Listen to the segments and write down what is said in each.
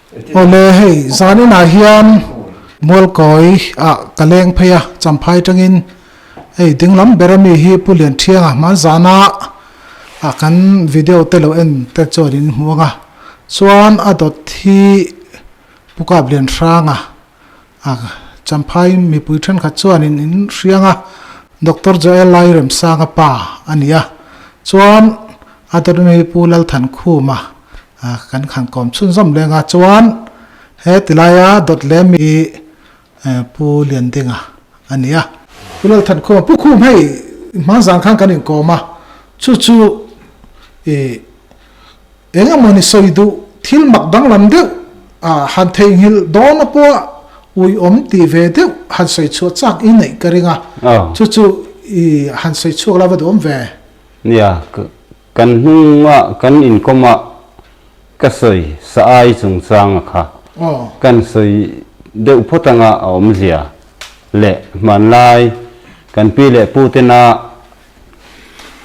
Awle hei zaninah hian Mualkawi ah ka leng phei a, Champhai tangin hei dinglam ber ami hi Pu Lianthianga hmanzana ah kan video te lo en te chuan in hmu ang a, chuan a dawt hi Pu Kaplianhranga A Champhai mipui thenkhat chuanin in hriang a, Doctor Joel Lairemsanga pa a ni a, chuan a dawt mi Pu Lalthankhuma kan han kawm chhunzawm leng a, chuan he tilaia dawt leh mi Pu Liandinga a ni a. Pu Lalthankhuma, Pu Khum hei hmanzan khan kan inkawm a, chu chu i Eng emaw ni sawi duh thil mak danglam deuh a han theihnghilh dawn a pawh ui awm tih ve deuh han sawi chhuah chak i neih ka ring a, chu chu i han sawi chhuak la va duhawm ve. Nia, kan hnunga kan inkawma ka sawi sa ai chungchang a kha kan sawi deuh phawt anga a awmzia leh hmanlai kan pi leh pu tena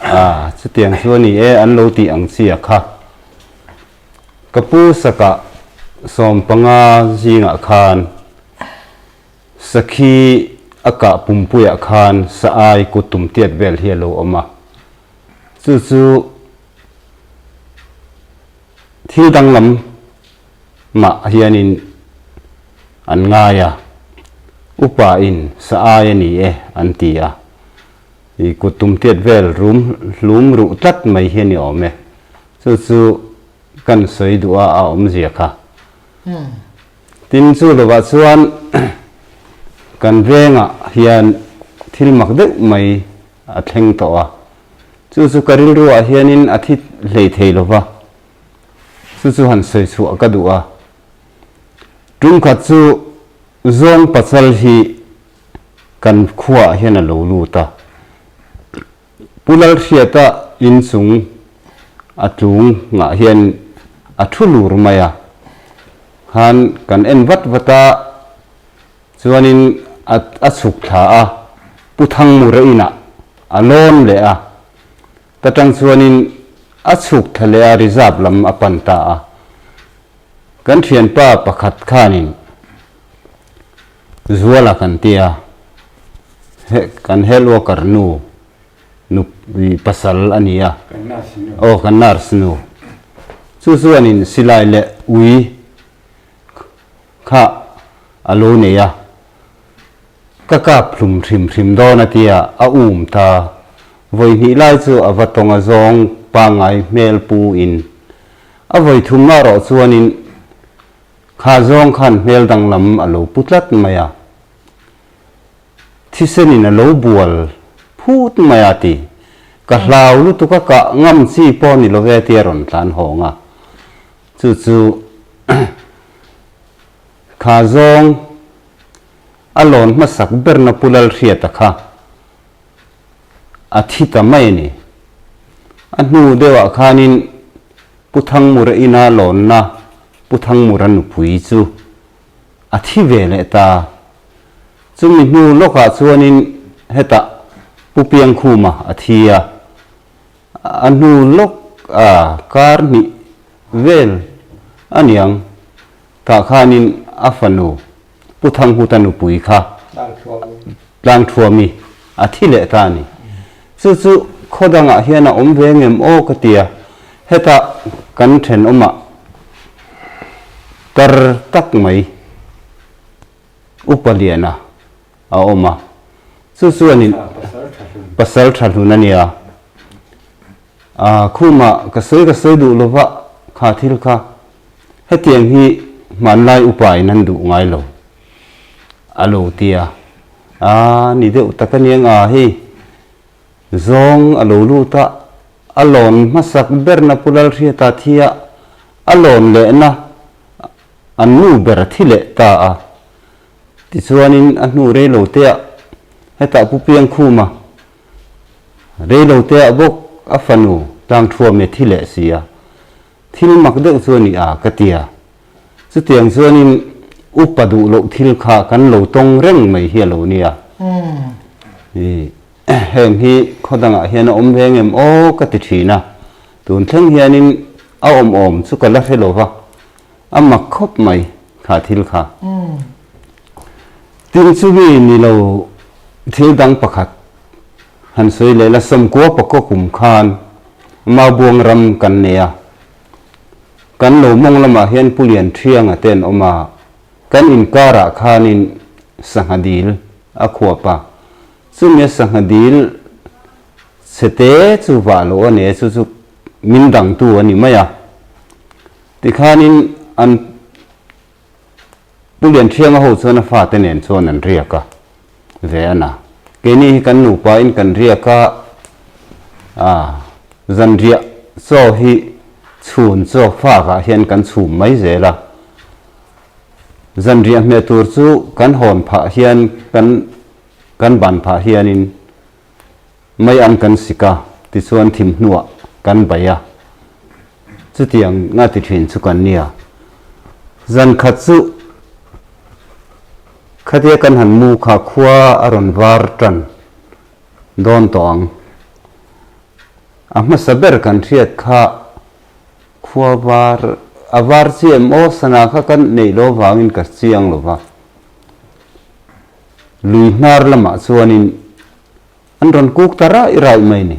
A, chutiang chu a ni e, an lo tih ang chi a kha. Ka pu sakah 15 zingah khan sakhi a kah pumpuiah khan sa ai kut tum tiat vel hi a lo awm a. Chu chu thil danglam mah hianin an ngai a, upa in sa ai a ni e an ti a. I kut tum tiat vel rum hlum ruh tlat mai hi a ni awm e. Chu chu kan sawi duh a, a awmzia kha. Tin, chu lovah chuan kan vengah hian thil mak deuh mai a thleng tawh a. Chu chu ka rilruah hianin a thi hlei thei lo va, chu chu han sawi chhuah ka duh a. Tumkhat chu zawng pasal hi Kan khuaah hian a lo lut a, Pu Lalhriata inchung a tlung ngah hian a thu lur mai a, khan kan en vat vat a, chuanin a a chhuk thla a, Pu Thangmura inah a lawn leh a, ta tang chuanin a chhuk thla leh a reserve lam a pan ta a, kan thianpa pakhat khanin Zuala kan ti a, he kan health worker nu nupui pasal a ni a, aw kan nurse nu chu chuanin silai leh ui kha a lo nei a, ka kap hlum hrim hrim dawn a tia a um ta, vawi hnih lai chu a va tawng a zawng pangngai hmel pu in a vawi thum erawh chuanin Kha zawng khan hmel danglam a lo pu tlat mai a, thisenin a lo bual phut mai a ti. Ka hlau lutuk a kah ngam chi pawh ni love tia rawn tlan hawng a. Chu chu kha zawng a lawn hmasak berna Pu Lalhriata kha a thi ta mai a ni. A hnu deuhah khanin Pu Thangmura ina lawnna Pu Thangmura nupui chu a thi ve leh ta. Chumi hnu lawkah chuanin hetah Pu Piangkhuma a thi a, a hnu lawk a kar hnih vel a niang tah khanin a fanu Pu Thanghuta nupui kha Tlangthuami a thi leh ta a ni. Chu chu khaw dangah hian a awm ve ngem aw ka ti a, hetah kan thenawmah tar tak mai Upa Liana a awm a, chu chuanin pasal tha hlun a nia. Khumah ka sawi ka sawi duh lova kha thil kha hetiang hi hmanlai upa in an duh ngai lo a lo ti a, a ni deuh tak a niang a hei zawng a lo lut a, a lawn hmasak berna Pu Lalhriata thi a, a lawn lehna an nu ber a thi leh ta a, tichuanin a hnu rei lo te ah hetah Pu Piangkhuma Reilote ah bawk a fanu tlangthuam e thi leh si a, thil mak deuh chu a ni a ka ti a. Chutiang chuanin upa duh loh thil kha kan lo tawng reng mai hi a lo nia. I heng hi khaw dangah hian a awm ve ngem aw ka ti thin a, tun thleng hianin a awm awm chu ka la hre lo va. A mak khawp mai kha thil kha. Tin chumi ni lo thil dang pakhat han sawi leh la, sawmkua pakaw kum khan Maubuang ram kan nei a, kan lo mawng lamah hian Pu Lianṭhianga te an awm a, kan inkarah khanin sangha dil a khuap a, chumi a sangha dil chhete chu vah loh a ni a, chu chu min dangtu a ni mai a, tikhanin an Pu Lianṭhianga ho chuan a fate nen chuan an riak a, ve a na. Keini hi kan nupa in kan riak a, a zanriah chaw hi chhun chaw fak ah hian kan chhum mai zel a. Zanriah hmeh tur chu kan hawn phah hian kan kan ban phah hianin Mai ang kan sik a, tichuan thim hnuah kan baih a, chutiang nga ti thin chu kan nia. Zan khat chu khatia kan han mu kha khua a rawn var tan dawn tawh ang. A hmasa ber kan hriat kha khua var a var chi em aw sana kha kan neih lo vangin ka chiang lo va. Lui hnar lamah chuanin An rawn kuk ta raih raih mai ni.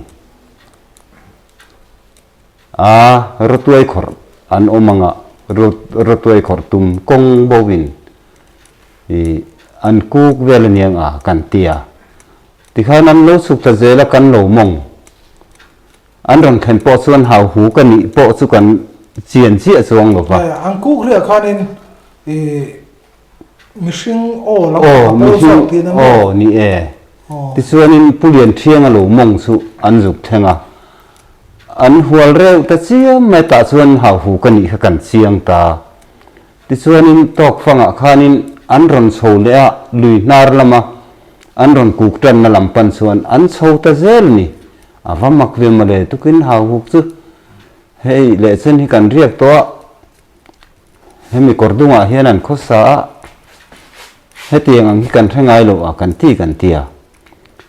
A, rawtuai khawrh an awm ang a, rawtuai khawrh tum kawng bo in i an kuk vel aniang a kan ti a. Tikhan an lo chhuk ta zel a kan lo mawng. An rawn thlen pawh chuan hau hu ka nih pawh chu kan chian chiah chuang lo va. An kuk riah khanin i Mihring aw lam a pawl zawk tihna maw? Aw ni e. Tichuanin Pu Lianṭhianga lo mawng chu an zuk thleng a. An hual reuh ta chiam mai tah chuan hauhu ka nih kha kan chiang ta. Tichuanin tawkfangah khanin an rawn chho leh a, lui hnar lama an rawn kuk tanna lam pan chuan an chho ta zel a ni. A va mak ve mawle tukin hauhuk chu hei lehchen hi kan riak tawh a. Hemi kawr dungah hian an khawsa a, hetiang ang hi kan hre ngai lo a kan ti kan ti a.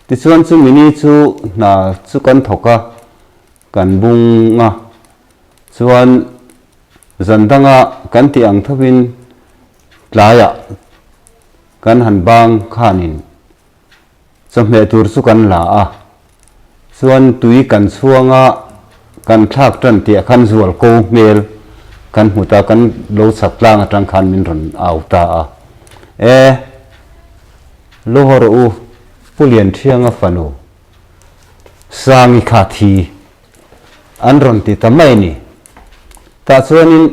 Tichuan chumi ni chu hna chu kan thawk a, kan bung a, chuan zan danga kan tih ang thovin tlaiah kan han bang khanin Chawhmeh tur chu kan la a, chuan tui kan chhuang a, kan thlak tan tih ah khan zual ko hmel kan hmu ta, kan lo chhak tlang atang khan min rawn au ta a, E, lo haw rawh u, Pu Lianṭhianga fanu Sangi kha thi an rawn ti ta mai a ni. Tah chuanin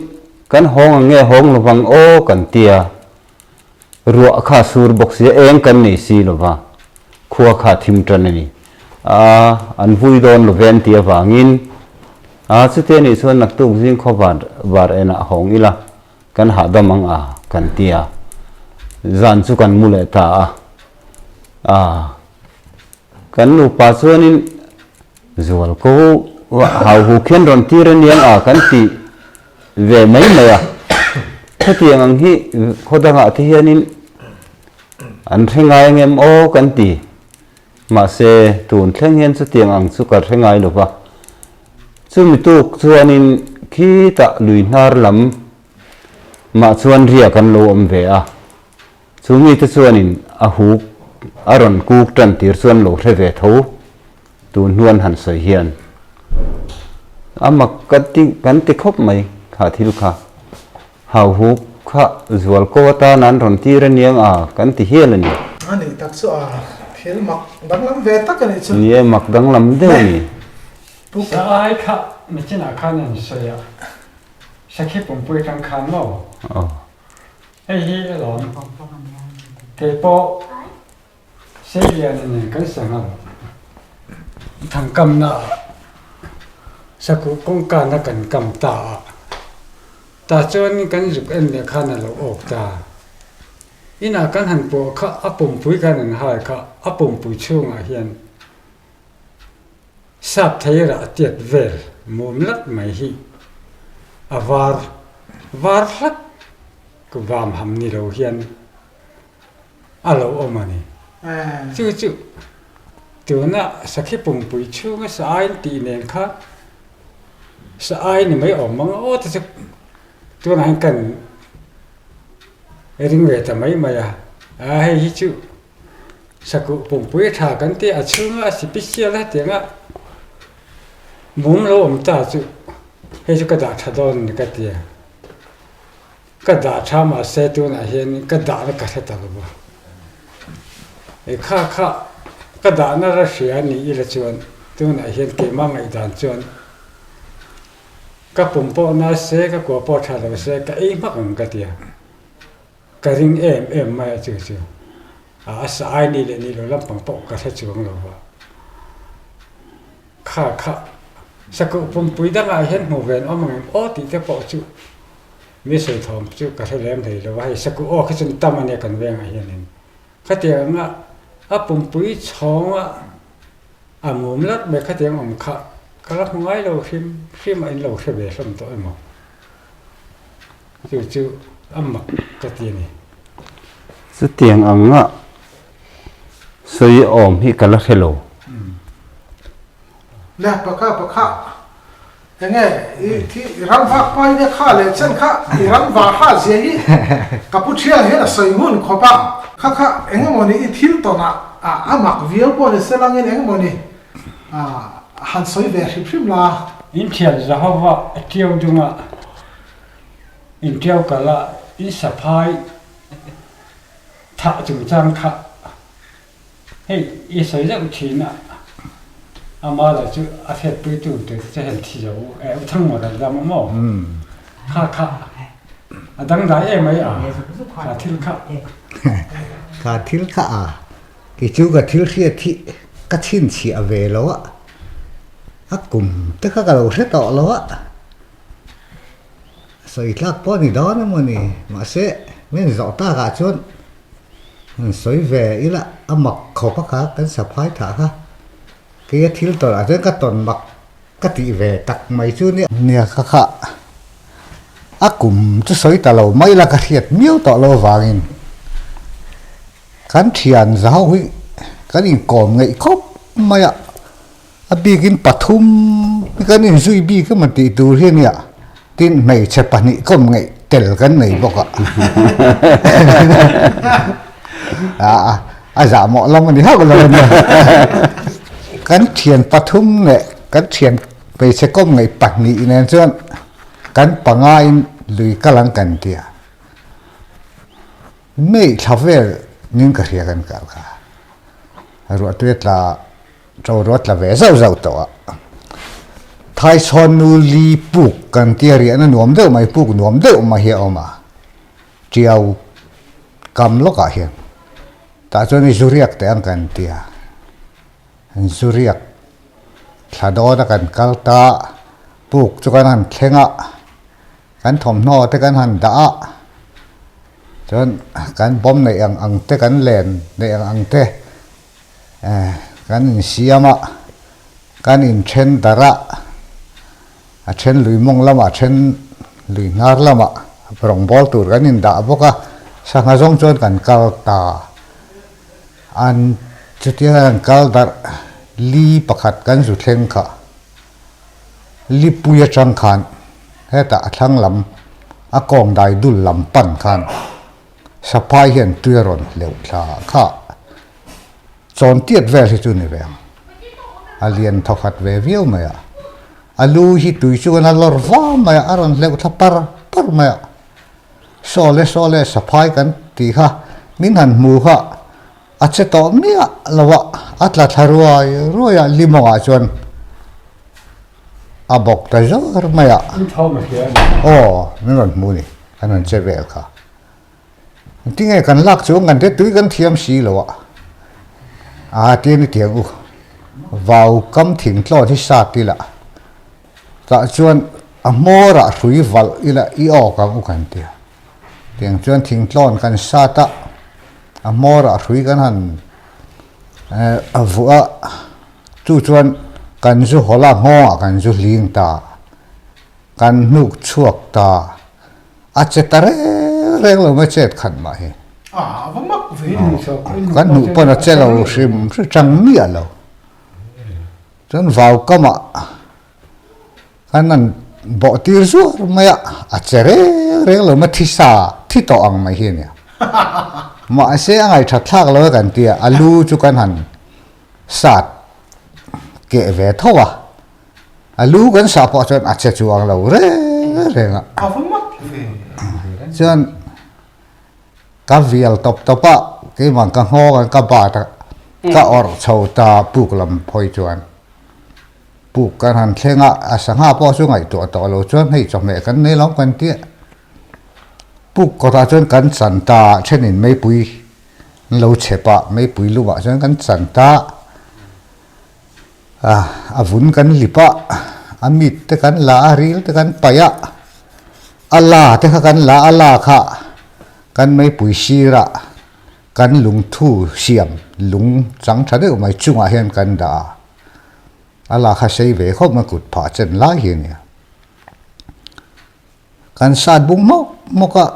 kan hawng ang nge hawng lovang aw kan tia. Ruah kha sur bawk sia, eng kan nei si lo va, khua kha thim tan a ni. A, an vui dawn lo ve an ti avangin, a, chuti a nih chuan naktuk zing khaw var var enah hawng ila, kan hahdam ang a, kan ti a. Zan chu kan mu leh ta a. A, kan nupa chuanin zual ko hauhu khian rawn tir a niang a, kan ti. Ve mai mai a, hetiang ang hi khaw dangah te hianin an hre ngai ang em aw kan ti. Mahse, tun thleng hian chutiang ang chu ka hre ngai lo va. Chumi tuk chuanin khitah lui hnar lam mah chuan riak an lo awm ve a. Chu mite chuanin a huk a rawn kuk tan tir chuan lo hre ve tho tun hnuan han sawi hian a mak ka ti kan ti khawp mai kha thil kha hau huk kha zual ko atan an rawn tir aniang a kan ti hial a ni. A nih tak chu a thil mak danglam ve tak a nih chu. Ni e mak danglam deuh a ni. Sa ai kha nichinah khan an sawi a, sakhi pumpui atang khan maw? Aw. Hei hi alawm keipawh Seiliana nen kan sanghal thangkamna ah sakuh kawngkana kan kam ta a, tah chuan kan zuk en leh khan a lo awk ta. Inah kan han pawh kha a pumpui khan an hai kha a pumpui chhungah hian Sap thei rah tiat vel mum lat mai hi a var var hlak vam ham ni lo hian a lo awm a ni. Chu chu tuna sakhi pumpui chhunga sa ai tih nen kha sa ai ni mai awm ang aw te chu. Tunah hian kan ring ve ta mai mai a, a hei hi chu sakuh pumpui a tha kan tih a chhunga a sipisial hetiang a mum lo awm ta chu hei chu ka dah tha dawn a ni ka ti a, ka dah tha mahse tunah hian ka dahna ka hre ta lo va, e kha kha ka dahna la hria a nih ila chuan tunah hian keimah ngaihdan chuan Ka pum pawh na se, ka kua pawh tha lo se, ka ei hmak ang ka ti a. Ka ring em em mai a chu chu. A sa ai ni leh ni lo lampang pawh ka hre chuang lo va. Kha kha sakuh pumpui dangah hian hmu ve an awm ang em aw tih te pawh chu mi sawi thawm chu ka hre lem hlei lo va. Hei sakuh aw khi chuan tam a nia kan vengah hianin. Khatiang anga a pumpui chhawnga A mum lat mai khatiang awm kha ka la hmu ngai lo hrim hrim a in lo hre ve hlawm tawh emaw chu chu a mak ka ti a ni. Chutiang anga sawi awm hi ka la hre lo. Le pakha pakha Enge i thi i ram vak pai nia kha leh chen kha i ram vah hah zia hi ka pu thiang hian a sawi ngun khawp a. Kha kha eng emawni i thil tawn ah a mak viau pawh ni se langin eng emawni han sawi ve hrim hrim la. In thian Jehovah a ṭiau dunga in ṭiau kal a, in saphai thah chungchang kha Hei i sawi zauh thin a, ama lah chu a hriatpui tu tur che hian thi zo e u thang maw dal dam a maw? Kha kha a dangdai em mai a, kha thil kha. Kha thil kha a, kei chu ka thil hriat hi ka chhinchhiah ve lo a, a kum te kha ka lo hre tawh lo a, sawi tlak pawh a ni dawn emaw ni, mahse min zawh takah chuan An sawi ve ila a mak khawp a kha kan saphai thah kha kei a thil tawrh ah chuan ka tawn mak ka tih ve tak mai chu nia. Nia kha kha a kum chu sawi ta lo mai ila ka hriat miau tawh lo avangin kan thian za ho hi kan inkawm ngeih khawp mai a, a bikin pathum kan inzui bik emaw tih tur hi ania. Tin, hmeichhe pahnih kawm ngeih tel kan nei bawk a. A a zahmawh lam a ni hauh lo a nia. Kan thian pathum leh kan thian hmeichhe kawm ngeih pahnih nen chuan kan pangain lui kal ang kan ti a. Mei thla vel nin ka hria kan kal kha. Ruahtui a tla. Ṭo ruat tla ve zauh zauh tawh a. Thaichhawn nu li puk kan tia riahna nuam deuh mai, puk nuam deuh mai hi a awm a, ṭiau kam lawkah hian. Tah chuan i zu riak teh ang kan tia, an zu riak thla dawn a kan kal ta, puk chu kan han thleng a, kan thawmhnaw te kan han dah a, chuan kan bawm neih ang ang te kan len neih ang ang te, Kan insiam a, kan inthen darh a, a then lui mawng lamah a then lui hnar lamah rawngbâwl tur kan indah bawk a, sangha zawng chuan kan kal ta. An chutia kan kal darh li pakhat kan zu thleng kha lipui atang khan hetah a thlang lam a kawng dai dul lam pan khan saphai hian tui a rawn hleuh thla kha. Chawn tiat vel hi chu ni ve ang. A lian thaw khat ve viau mai a. A lu hi tui chuan a lawr va mai a, a rawn hleuh thla par par mai a. Sawle sawle saphai kan tih kha min han hmu kha a che tawh miah lo a, a tla thla ruai ruai a, limawngah chuan a bawk ta zawr mai a. Aw, min rawn hmu ni, kan rawn che vel kha. Tinge kan lak chu ngan te tui kan thiam si lo a, aa tia ni tiang u vau kam thing tlawn hi sat ila tah chuan a hmawr ah hrui valh ila i awk ang u kan tia tiang chuan thing tlawn kan sat a a hmawr ah hrui kan han a vuah a chu chuan kan zu hawlh a nghawng ah kan zu hling ta kan hnuk chhuak ta. A che ta reng reng lo mai chet khat mah hi. A va mak ve. Kan hmuh pawn a che lo hrim hrim chang miah lo. Chuan vau kamah kan an bawh tir zuar mai a, a che reng reng lo mai thi sa thi tawh ang mai hi a nia. Mahse a ngaihṭhat thlak lo e kan ti a, a lu chu kan han sat keh ve tho a, a lu kan sah pawh chuan a che chuang lo reng reng a. Chuan ka vial tawp tawp a, keimah ka nghawng a ka bat a, ka awrh chho ta puk lam phawi chuan. Puk kan han thleng a, a sangha pawh chu ngaihtuah tawh lo chuan hei chawhmeh kan nei lo kan tia. Puk kawtah chuan kan chan ta, thenin meipui an lo chhep a, meipui lumah chuan kan chan ta. A, a vun kan lip a, a mit te kan la a, ril te kan paih a, a la te kha kan la a, la kha kan meipui sirah kan lungthu siam lung chang tha deuh mai chungah hian kan dah a. A la kha sei ve khawp mai kut phah chen lai hi a nia. Kan sat bung hmawk hmawk a,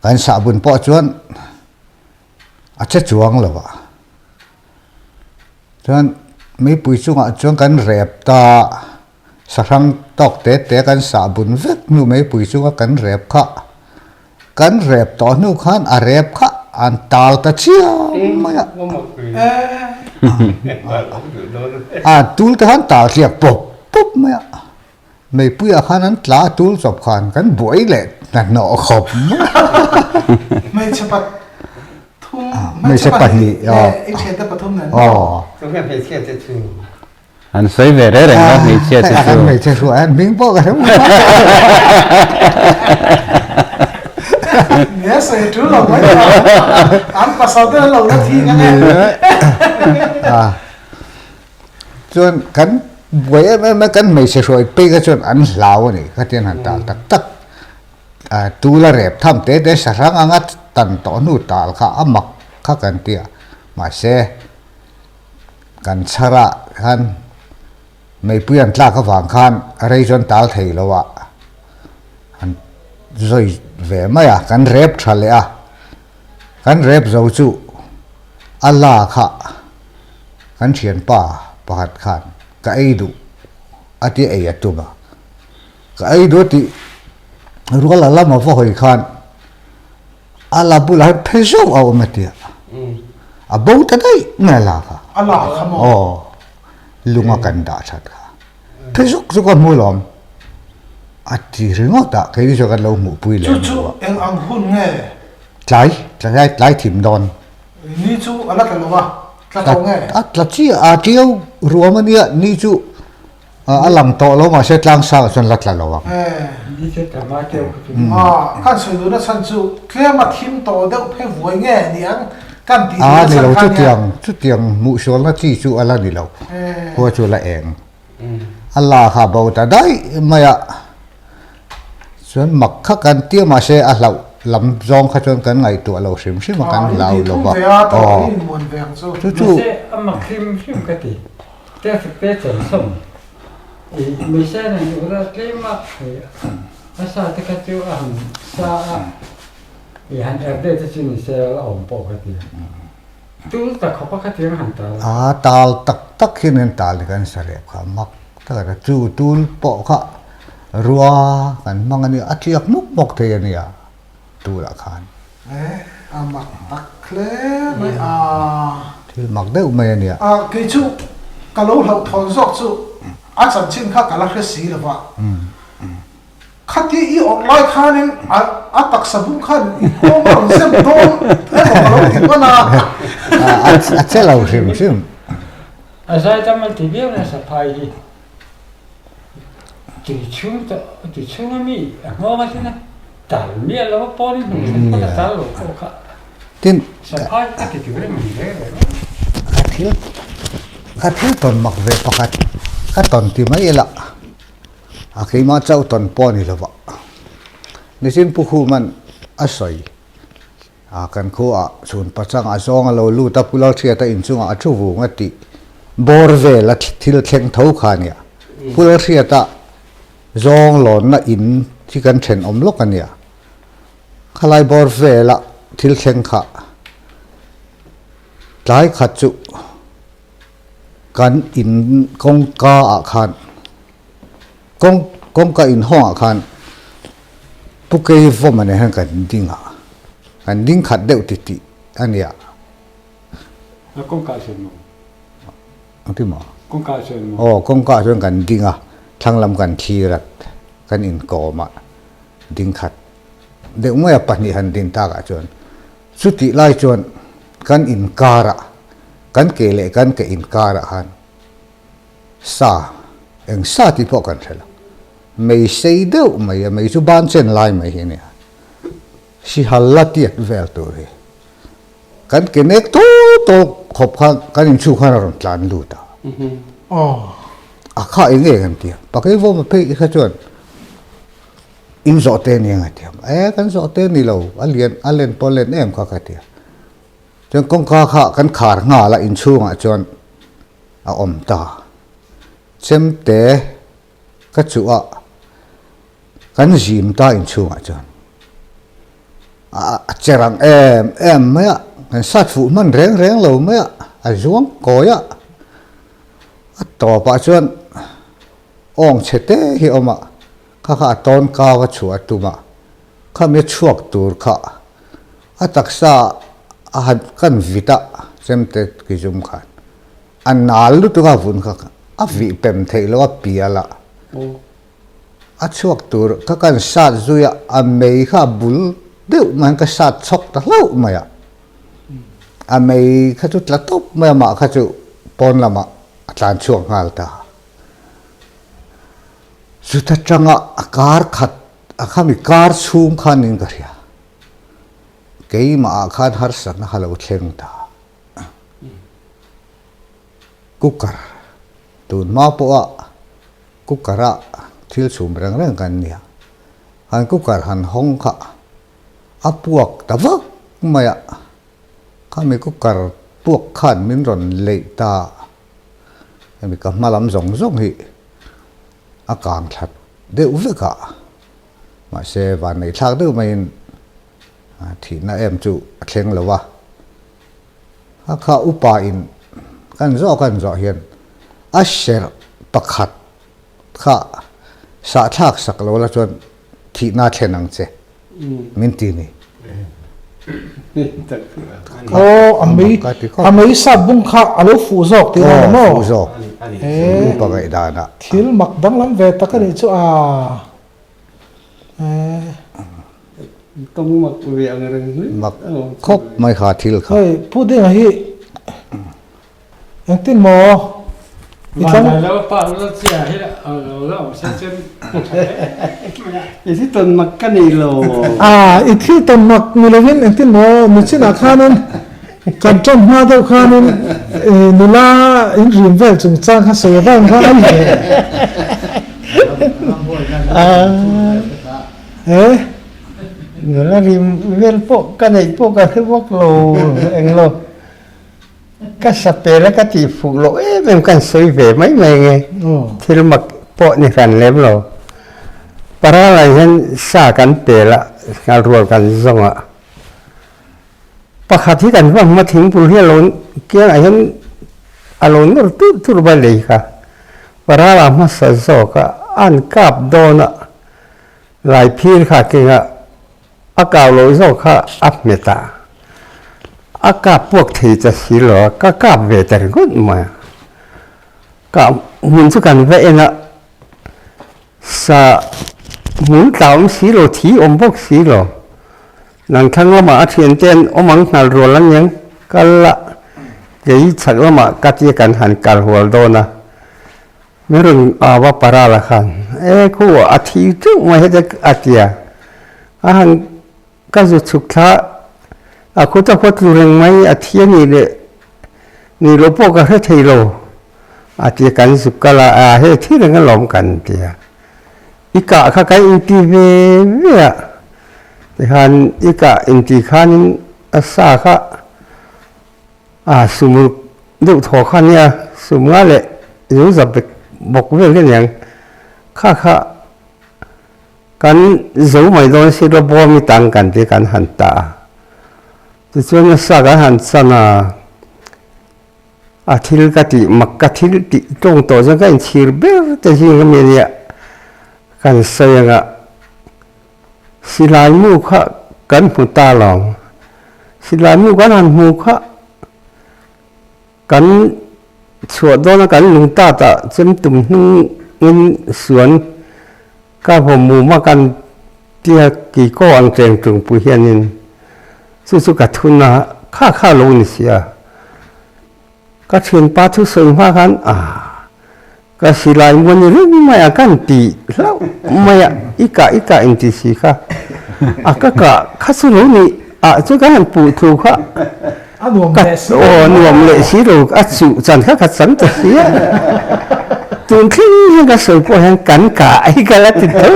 kan sah bun pawh chuan a che chuang lo a. Chuan meipui chungah chuan kan rep ta, sahrang tawk te te kan sah bun vek hnu meipui chunga kan rep kha. Kan rep tawh hnu khan a rep kha an tal ta chiam mai a. A tul te khan tal tliak pawp pawp mai a. Meipuiah khan an tla a tul chawp khan kan buai leh hnahnawh khawp mai a. Hmeichhe pathum, hmeichhe pahnih leh i thiante pathum nen maw? An sawi ve reng reng a hmeichhia te chu. Hmeichhe hruai an hming pawh ka hre mai. Nia sawi tul lo mai ta. An pasal te an lo la thi nga nge. Chuan kan buai em em a kan hmeichhe hruai pei kha chuan an hlau a ni khatiang han tal tak tak. Tula rep tham te te sahrang anga tan tawh hnu tal kha a mak kha kan ti a mahse Kan chharah khan meipui an tlak avang khan rei chuan tal thei lo a, an zawi ve mai a, kan rep tha leh a, kan rep zo chu a la kha kan thianpa pakhat khan ka ei duh a ti ei a tum a, ka ei duh a tih rual a lama va hawi khan A la bulah hian phe zauh a awm a tia. A bo ta daih mai a la kha. A la kha maw? Aw. Lunga kan dah that kha. Phe zuk zuk a hmu lawm. A ti ringawt a, keini chuan kan lo hmuhpui lem lo a. Chu chu eng ang hun nge? Tlai, tlai tlai thim dawn. Ni chu a la tla lo a, tla tawh nge? A tla chiah a, tiau ruam a nia, ni chu A lang tawh lo mahse tlang sang ah chuan la tla lo ang. Kan sawi duhna chhan chu tlem a thim tawh deuh phei vuai nge ni ang kan tih duhna chhan kha nia. A ni lo chutiang chutiang hmuhsualna chi chu a la ni lo. Khua chu a la eng. A la kha bo ta daih mai a. Chuan mak kha kan tia mahse a hlauh lam zawng kha chuan kan ngaihtuah lo hrim hrim a kan hlau lo va. Aw chu chu. Mahse a mak hrim hrim ka ti. Te chansawm i Messiah nen ura tlem a a sa te kha chu a han sa a i han er deuh te chu ni se a awm pawh ka ti a. Tul tak khawp a khatiang han tal. A tal tak tak hian an tal ni kan sa rep kha mak tak a ni. Chu tul pawh kha rua kan hmang a nia a tliak hmuk hmuk thei a nia tulah khan. A mak tak hle mai a. Thil mak deuh mai a nia. A kei chu ka lo hlauhthawn zawk chu a chanchin kha ka la hre si lo va. Khati i awrh lai khanin a a taksa bung khan i kawng a rawn zem dawn emaw ka lo ti hman a. A che lo hrim hrim. A zai tam an ti viau nasa phai hi. Tui chhung tawh, tui chhung a mi a nghawng a thin a, tal miah lo a pawn in hmuh theih pawn a tal lo pawh kha Tin, saphai ka ti tur em ni reng reng. Ka thil, ka thil tawn mak ve pakhat ka tawn ti mai ila, a keimah chauh tawn pawh a ni lo va. Nichin Pu Khuman a sawi. A kan khuaah chhun pachang a zawng a lo lut a, Pu Lalhriata inchungah a thu vung a tih bawr vel a thil thleng tho kha a nia. Pu Lalhriata zawng lawnna in hi kan thenawm lawk a nia. Khalai bawr vela thil thleng kha tlai khat chu kan in kawngka ah khan kawng. Kawngka inhawngah khan Pu Keivawma nen hian kan ding a, kan ding khat deuh titih a nia. A kawngka chuan maw? Ang ti maw? Kawngka chuan maw? Aw, kawngka chuan kan ding a, thlang lam kan thlir a, kan inkawm a, ding khat deuh mai a pahnih han din takah chuan chutih lai chuan kan inkarah, kan ke leh kan ke inkarah khan sa, eng sa tih pawh kan hre lo, mei sei deuh mai a, mei chu ban chen lai mai hi a nia, sihal la tiat vel tur hi. Kan ke nek tawk tawk khawp khan kan inchhung khan a rawn tlan lut a. A kha eng nge kan ti a, pakei vawm a phei kha chuan in zawh te nia nga ti a, e kan zawh te ni lo, a lian a len pawh a len em kha ka ti a. Chuan kawngka kha kan khar nghal a inchhungah chuan a awm ta. Chemte ka chuh a, kan zim ta inchhungah chuan a che rang em em mai a, kan sat fuh hman reng reng lo mai a, a zuang kawi a, a tawpah chuan awng chhe te hi a awm a, kha kha a tawn kau a chhuah a tum a, khami a chhuak tur kha a taksa a han kan vit a chemte ki zum khan. A nal lutuk a vun kha a vih pem theih loh a pial a, a chhuak tur kha kan sat zui a, a mei kha a bul deuh mai hian ka sat chhawk ta hlauh mai a, a mei kha chu tla tawp mai a mah kha chu pawn lamah a tlan chhuak nghal ta. Chuta tanga a kar khat a khami kar chhung khan in ka hria, keimah ah khan harsatna kha lo thleng ta. Cooker tun hma pawha cooker a thil chhum reng reng kan nia, han cooker han hawng kha a puak ta vak mai a, khami cooker puak khan min rawn leih ta hemi ka hma lam zawng zawng hi a kang thlat deuh vek a, mahse vanneih thlak deuh maiin thihna em chu a thleng lo a. A kha upa in kan zawh kan zawh hian a serh pakhat kha sahthlak sak lo la chuan thihna thlen ang che min ti ni. Aw a mei a mei sat bung kha a lo fuh zawk tih a ni maw? Aw fuh zawk upa ngaihdan ah. Thil mak danglam ve tak a nih chu a. Tawng mak ve ang reng hle. Mak khawp mai kha thil kha. Hei Pu Dinga hi engtin maw i tlang. Vanlai lo pa lo chia hi lo la awm se chuan a tha hle mai a. I thil tawn mak ka nei lo. A i thil tawn mak ni lovin engtin maw nichinah khanin kan ṭawm hma deuh khanin nula in rim vel chungchang kha sawi avang khan a ni. He nula rim vel pawh ka neih pawh ka hre vak lo englo ka sa pel a ka tih fuh loh em em ka han sawi ve mai mai nge thil mak pawh ni hran lem lo paralai hian sa kan pel a nghal rual kan zawng a pakhat hi kan va hma thingpul hi a lo kiangah hian a lo nawr tur tur mai lei kha. Parala hmasa zawk a an kap dawn a, Laiphir kha kenga a kau loh zawk kha a hmet a, a kap puak thei ta si lo a, ka kap ve ta ringawt mai a. Kah hmun chu kan va en a, sa hmun tla awm si lo, thi awm bawk si lo. Nang thlang lamah a thiante an awm ang nghal rual ang eng kal a, kei chhak lamah ka tia kan han kal hual dawn a, min rawn au a Parala khan, E khu a thi teuh mai heta a tia, a han ka zu chhuk thla a khuta khua tlu reng mai a thi a nih leh nih loh pawh ka hre thei lo a tia kan zuk kal a, a he thi reng alawm kan tia. I kah kha kan inti ve ve a, tikhan i kah inti khanin a sa kha a sum deuh thaw kha nia, sum nga leh zu za bek bawk vel hi aniang, kha kha kan zo mai dawn si lo bawm i tang kan ti kan han ta a, tichuan a sa kan han chan a. A thil ka tih mak ka thil tih tawng tawh chuan ka inchhir ber te zing a mi ania. Kan sawi anga silai mu kha kan hmu ta lo. Silai mu kan han hmu kha kan chhuah dawn a kan lung tat ah chem tum hnung in suan ka vaw mum a kan tia kikaw ang cheng tung pui hianin chu chu ka thun a kha kha lo ni sia. Ka thianpa thusawi hma khan ah Ka silai maw ni reng mai a kan ti hlauh mai a, i kah i kah inti si kha a ka kah kha chu lo ni ah chuan kan han puh thu kha A nuam ka leh si lo aw nuam leh si lo a chuh chan kha ka chan ta si a, tun thleng hian ka sawi pawh hian kan kah hi ka la ti tho.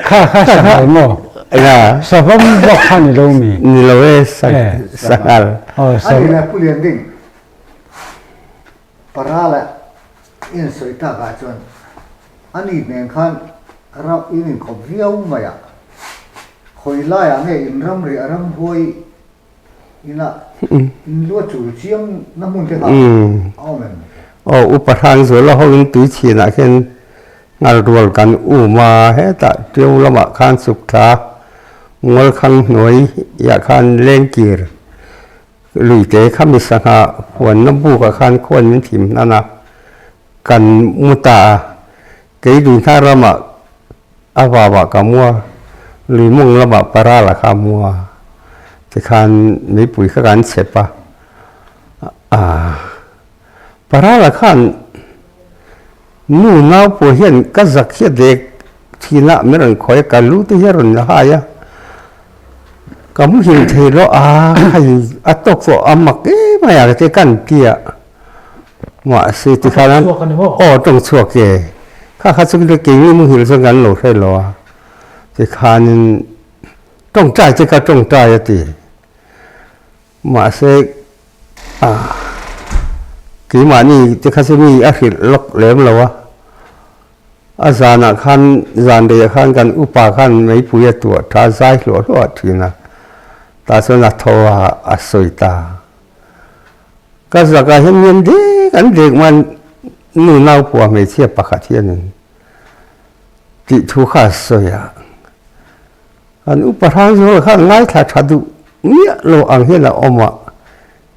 Kha kha sanghal maw? Enga? Savawm bawk kha ni lo mi? Ni lo e, sanghal. Aw A ni le Pu Lianding. Parala in sawi takah chuan a ni nen khan ram in inkawp viau mai a, khawi laiah nge in ramri a ramhuai ina in lua chul chiang na hmun te kha a awm em? Aw upa hrang zuala ho in tui chhinah khian nghal rual kan um a, hetah ṭiau lamah khan chuk thla Ngawlkhang hnuai ah khan lengkir Luite kha mi sangha huanna bukah khan khuan min thim hnan a, kan mu ta a, kei lui hna ramah a vavah ka mu a, lui mawng lamah parala kha a mu a, tikhan meipui kha kan chep a, aah parala khan nu nau pawh hian ka zak hi a dek thin a, min rawn khawi a, ka lu te hi a rawn la hai a. Ka muhil thei lo a, hei a tawk tawh a mak em mai a te kan ti a, mahse tikhan an aw tawng chhuak e, kha kha chu keini muhil chuan kan lo hre lo a, tikhanin tawngtai te ka tawngtai a ti, mahse keimahni te kha chu mi a hrilh lawk lem lo a. A zanah khan, zan reiah khan kan upa khan meipui a tuah tha zai hluah hluah thin a, tah chuan a tho a, a sawi ta. Ka zakah hian mian dek an dek man nu naupua hmeichhia pakhat hianin tih thu kha a sawi a. Kan upa hrang zawk khan ngaithla tha duh miah lo ang hian a awm a,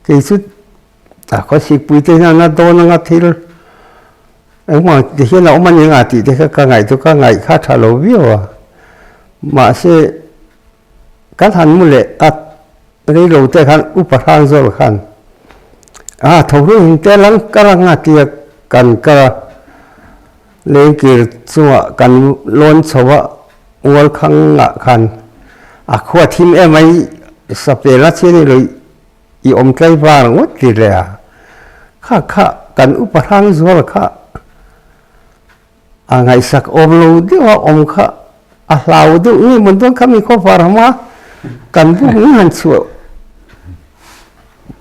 kei chu a khawsikpui te hian a dawn anga thil Engmah ti hian a awm a ni nga tih te kha ka ngaih chu ka ngaih kha tha lo viau a, mahse kan han mu leh a rei lo te khan upa hrang zawl khan a tho hlui hing te lang kal a nga tia kan kal a, lengkir chungah kan lawn chho a ual khang ah khan a khua thim em ai sapel a chhian i lo I awm tlai var ngawt ti le a, kha kha kan upa hrang zual kha a ngaihsak awm lo deuh a, awm kha a hlau deuh nge mawn dawn kha mi khaw var hma kan buk ni han chhuah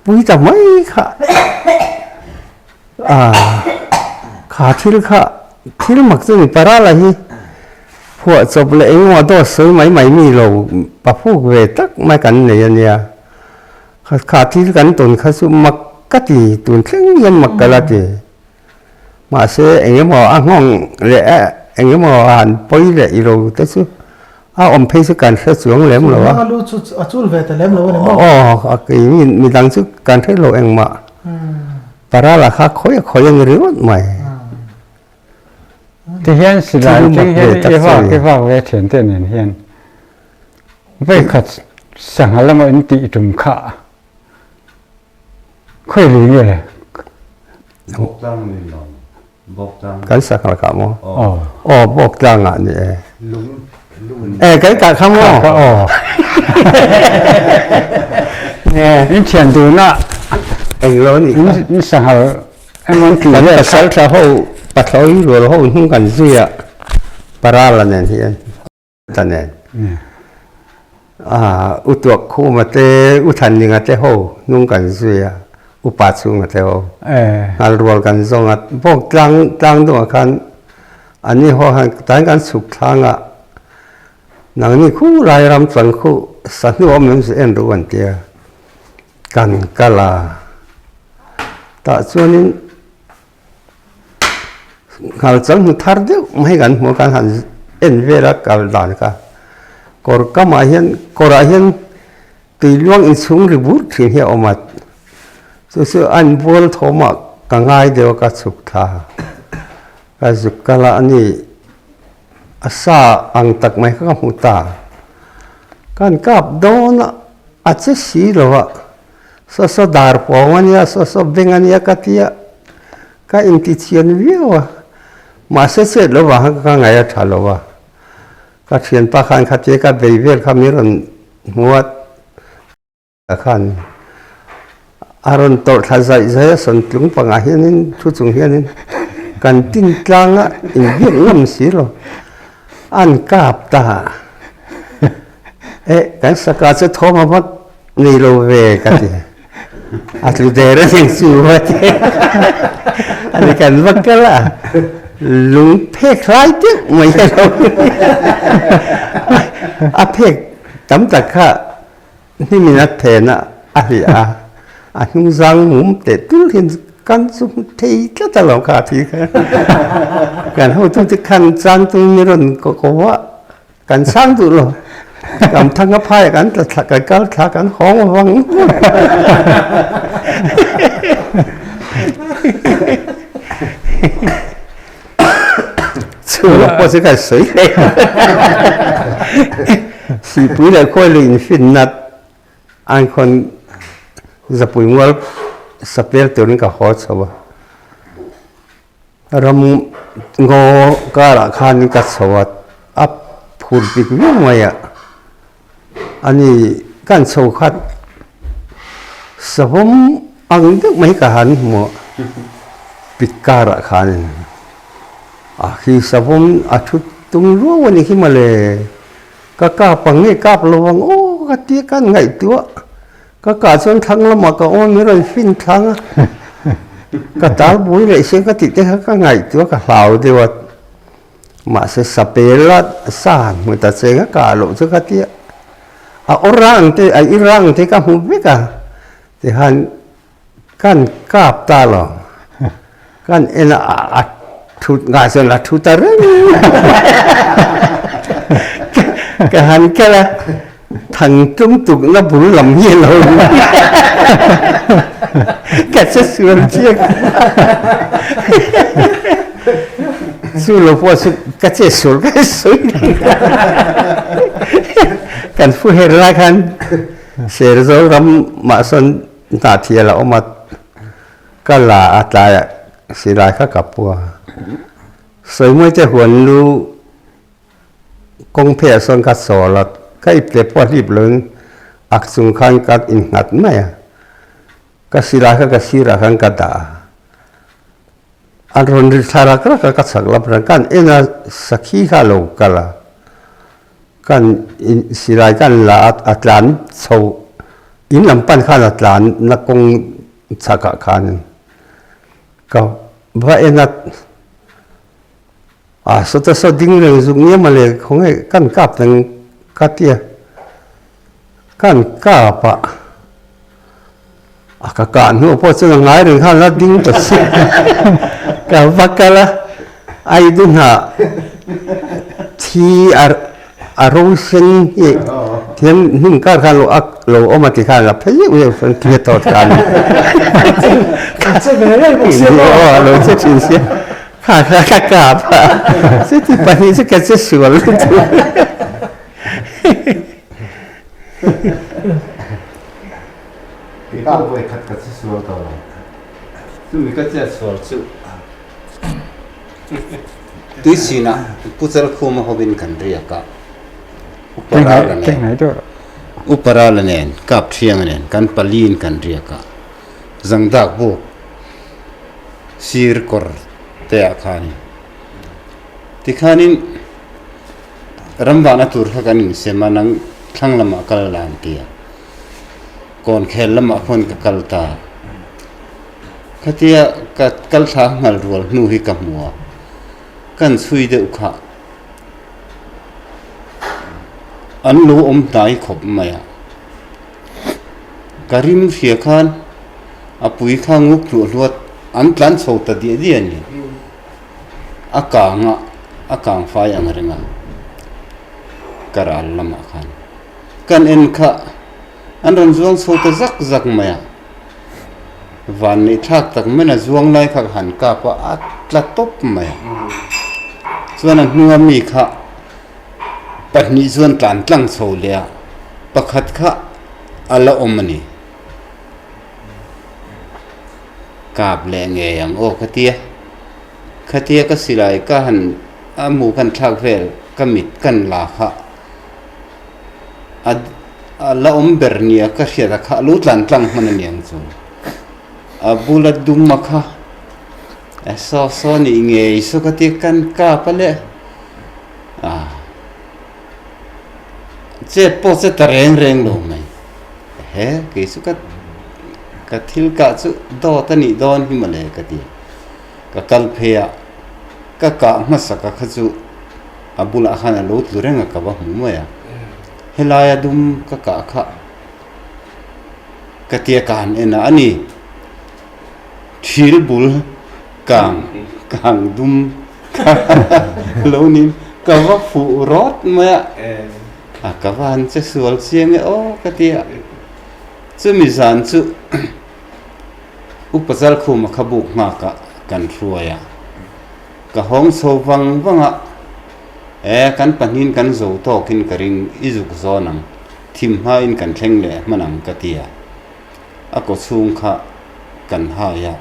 pui ta mai kha a kha thil kha thil mak chu ni parala hi phuah chawp leh engemaw dawt sawi mai mai mi lo pafuk ve tak mai kan nei a nia. Kha thil kan tawn kha chu mak ka ti, tun thleng hian mak ka la ti. Mahse eng emaw a nghawng leh a eng emaw a han pawi leh i lo te chu a awm phei chu kan hre chuang lem lo a. A lu chu a chul ve ta lem lo a ni maw? Aw, kei midang chu kan hre lo engmah. Parala kha khawi a khawi a ni ringawt mai. Tihian silai tih hian i vak i vak ve thian te nen hian vawikhat sangha lama in tih tum kha khawi lui nge? Bawktlang ni lo Bawktlang. Kan sangha kah maw? Aw. Aw Bawktlang ah ni e. Lung lung. E kan kah kha maw? Kha aw. In thian dun a. Englo ni kha. In sangha Kan pasal tha ho pathlawi rual ho hnung kan zui a Parala nen hian ta nen ah u tuak khuma te u thanlinga te ho hnung kan zui a upa chhunga te ho nghal rual kan zawng a bawk tlang tlang dawngah khan an ni ho han tan kan chhuk thlang a nangni khu lai ram chuan khu sahnu awm em chu en ru an tia kan kal a. Tah chuanin Nghal chang hmu thar deuh mai kan hmu a, kan han en vel a kal dan kha. Kawr kamah hian kawrah hian tui luang inchhung ri bur thin hi a awm a, chu chu a inbual thawmah ka ngai deuh a ka chhuk thla a, ka zuk kal a a ni a sa ang tak mai kha ka hmu ta. Kan kap dawn a, a che si lo a, saw saw dar pawng a nia, saw saw beng a nia ka ti a, ka intichhian viau a, mahse chet lo vang kha ka ngaih a tha lo a, ka thianpa khan khatia ka bei vel kha min rawn hmu a, khan a rawn tawrh thla zaih zaih a, sawntlung pangah hianin thu chung hianin kan tin tlang a inbiak ngam si lo, an kap ta e kan saka chu thawm a vat nei lo ve ka ti a tlu der a ning chu va ti ani kan va kal a lung phek hlai deuh mai a lo a phek tam tak kha hnimin a then a a hliah a a hnung zang mum teh tul hian kan chu hmu thei tlat a lo kha a thi kha kan hotute khan chang tum mi rawn ko ko a. Kan sang duh lo. Kam thang a phai kan tla thla kan kal thla kan hawng vang. Chu lo pawh chu kan sawi hle. Sihpui leh khawi leh infinna an khawn zapui mual sapel turin ka haw chho a. Ram ngaw karah khan ka chho a, a phur bik viau mai a, ani kan chho khat savawm ang deuh mai ka han hmu a, pit karah khanin a khi savawm a thu tung ruau a ni khi mawle, ka kap ang nge kap lo ang aw ka tia ka ngaihtuah. Ka kah chuan thlang lamah ka awm i rawn fin thlang a, ka tal bui leh sia ka tih te kha ka ngaihtuah ka hlau deuh a, mahse sapel a sa han hmu ta cheng a kah loh chu ka tia, a aw rang te a i rang te ka hmu vek a tihian kan kap ta lo, kan en a a thut ngah chuan a thu ta reng ka han kel a. Thang tum tukna bul lam hi a lo ni. Ka che sual chiang. Chu lo pawh chu ka che sual ka sawi reng. Kan fu her lai khan Serzawl ram mah sawn hnah thial a awm a, ka la a tlaiah silai kha ka pu a. Sawimawi te huan lu Kawng pheiah sawn ka chawl a, ka ip leh pawh a hlip loin ak chung khan ka innghat mai a, ka silai kha ka sirah khan ka dah a, a rawn ri thla rak rak a, ka chhak lam reng kan en a, sakhi kha a lo kal a, kan silai kan la a, a tlan chho in lam pan khan a tlan na kawng chhakah khanin ka va en a. A sawta saw ding reng zuk nia mawle khawnge kan kap reng ka tia kan kap a a ka kah hnuah pawh chuan a ngai reng khan la ding ta si ka va kal a ai du hnah thi a a ro sen hi thiam hnim kar khan lo ak lo awm a ti khan a phei zeuh zeuh chuan thil a tawt khan lo che thin sia. Kha kha ka kap a, chuti pahnih chu ka che sual lutuk. Kei pawh vawi khat ka che sual tawh lo. Chumi ka chet sual chu Tuichhinah Pu Chalkhuma hovin kan riak a, Upa Rala nen, Upa Rala nen, Kap Thianga nen kan paliin kan riak a. Zangdak buk sir kawr te ah khanin tikhanin ramvahna tur kha kan insem a nang thlang lamah kal la an ti a kawn khel lamah khuan ka kal ta khatia ka kal thla nghal rual hnu hi ka hmu a kan chhui deuh kha an lo awm hnai khawp mai a. Ka rim hria khan a pui kha nguk hluah hluat an tlan chho ta diah diah a ni. A kang a, a kang fai ang reng a, ka ral lamah khan kan en kha an rawn zuang chho ta zak zak mai a, van neih thlak tak main a zuang lai kha ka han kap a, a tla tawp mai a, chuan a hnunga mi kha pahnih chuan tlan tlang chho leh a, pakhat kha a la awm a ni. Kap leh ngei ang aw ka tia. Khatia ka silai ka han a mu kan thlak vel ka mit kan la kha a a la awm ber nia ka hriat a kha a lo tlan tlang hman a niang chu. A bula dum a kha a saw saw nih ngei saw ka tia kan kap a le a chet pawh che ta reng reng lo mai. He kei chu ka ka thil kah chu dawt a nih dawn hi mawle ka ti. Ka kal phei a, ka kah hmasa ka kha chu a bulah khan a lo tlu reng a ka va hmu mai a. Helaia dum ka kah kha ka tia ka han en a, a ni thil bul kang kang dum kha lo niin ka va fuh rawt mai a. A ka va han che sual chiang e aw ka ti a, chumi zan chu Upa Zalkhuma kha buk nghakah kan hruai a, ka hawng chho vang vang a, e kan pahnihin kan zo tawkin ka ring i zuk zawn ang, thim hmain kan thleng leh hman ang ka ti a, a kaw chhung kha kan hai a,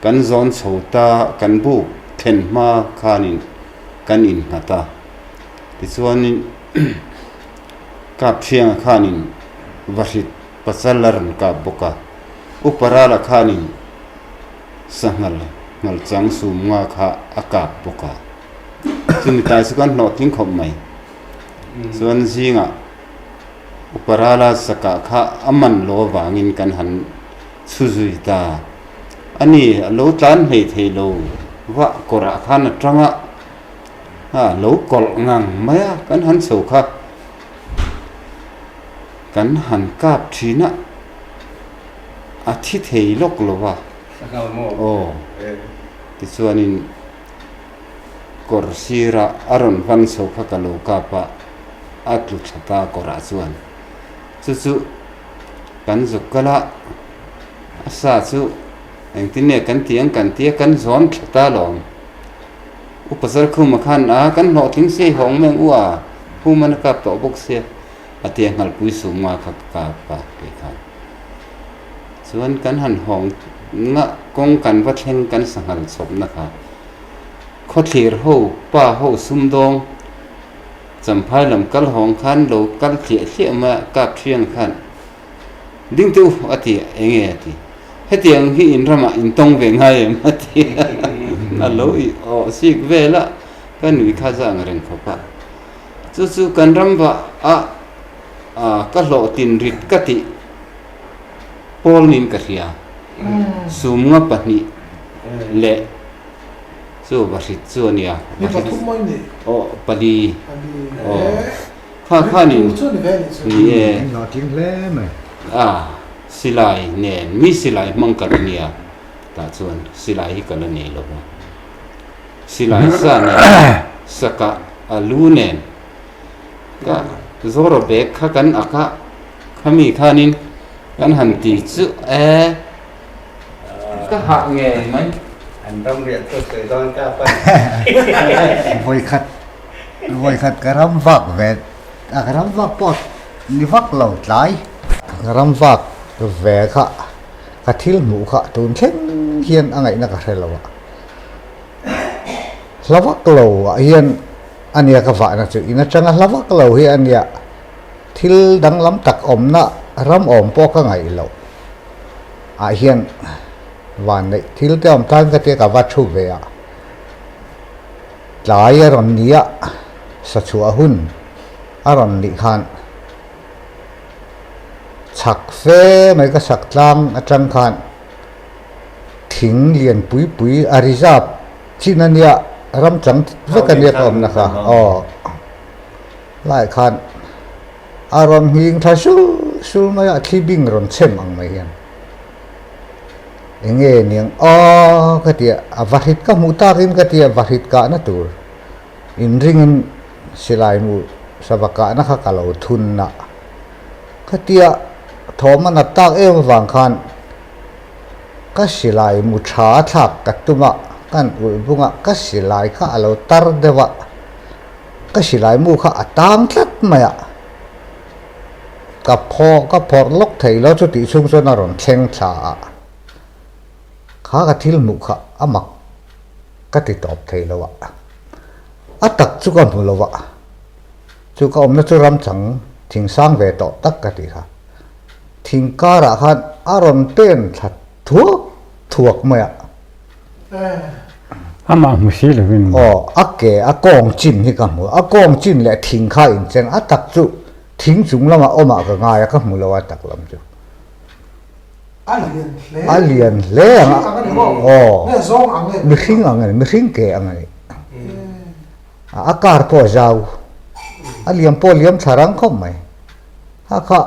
kan zawn chho ta kan buk thlen hma khanin kan innghat a. Tichuanin Kapthianga khanin Vahrit pasal a rawn kap bawk a, Upa Rala khanin Sanghal nghalchang sum nga kha a kap bawk a. Chumi tlai chu kan hlawhtling khawp mai. Chuan zingah Upa Rala sakah kha a man lo avangin kan han chhu zui ta. Ani a lo tlan hlei thei lo vah kawrah khan a tang a. A lo kawlh ngang mai a, kan han chho kha kan han kap thin a, a thi thei lawk lo va. Aw, tichuanin kawr sira a rawn van chho kha ka lo kap a, a tlu thla ta kawrah chuan. Chu chu kan zuk kal a, a sa chu engtin nge kan ti ang kan ti a, kan zawn thla ta alawm. Upa Zarkhuma khan a kan hlawhtling si hawng meng u a, Human a kap tawh bawk sia a tia nghalpui sum nga kha ka kap a kei khan. Chuan kan han hawng nga kawng kan va thleng kan sanghal chhawpna kha khawthlir ho pa ho sumdawng Champhai lam kal hawng khan lo kal thliah thliah mai a kap thiang khan Ding teh u a ti a, enge a ti. Hetiang hi in ramah in tawng ve ngai em a ti a, a lo i awh sik vel a, ka nui kha zang reng khawp a. Chu chu kan ram vah a ka hlawhtlin rit ka tih pawl niin ka hria. Sumnga pahnih leh chu va hrit chu a nia. Aw pali. Aw. Kha khanin ni e. A silai nen mi silai hmang ka la nia tah chuan silai hi ka la nei lo va silai sa nen sakah a lu nen ka zoro bag kha kan ak a khami khanin kan han ti chu e ka hah ngei mai. An ram riah chu sawi dawn ka pan. Vawikhat Vawikhat ka ram vak ve a ka ram vak pawh ni vak lo tlai. Ka ram vak ve kha ka thil hmuh kha tun thleng hian a ngaihna ka hre lo a. Hla vak lo ah hian a nia ka vahna chu in atanga hla vak lo hi a nia thil danglam tak awmna ram awm pawh ka ngaih loh ah hian vanneih thil te awm tan ka tia ka va thu ve a. Tlai a rawn ni a, sa chhuah hun a rawn nih khan chhak fe mai ka sak tlang atang khan thing lian pui pui a reserve chin a nia ram chang vek a nia ka awmna kha aw lai khan a rawn nghing thla sul sul mai a thli bing rawn chhem ang mai hian. Enge niang aw ka ti a, a vahrit ka hmuh takin ka ti a, vahrit kahna tur inringin silai mu sava kahna kha ka lo thun a. Khatia thawm a nat tak em avang khan ka silai mu tha a thlak ka tum a, kan ulh bung a, ka silai kha a lo tar deuh a, ka silai mu kha a tang tlat mai a, ka phaw ka phawrh lawk thei lo chu tih chhung chuan a rawn thleng thla a, kha ka thil hmuh kha a mak ka ti tawp thei lo a, a tak chu ka hmu lo a. Chu ka awmna chu ram chang thing sang ve tawh tak ka ti kha. Thing karah khan a rawn pen thla thuak thuak mai a. Amah hmu si lovin. Aw, a ke a kawng chin hi ka hmu. A kawng chin leh thing kha a incheng. A tak chu thing chung lamah awmah ka ngai a, ka hmu lo a tak lam chu. A lian hle. A lian hle ang a. Mihring ang a ni maw? Aw. Nge zawng ang nge? Mihring ang a ni, mihring ke ang a ni. A kar pawh a zau, a liam pawh a liam thla rang khawp mai. A kha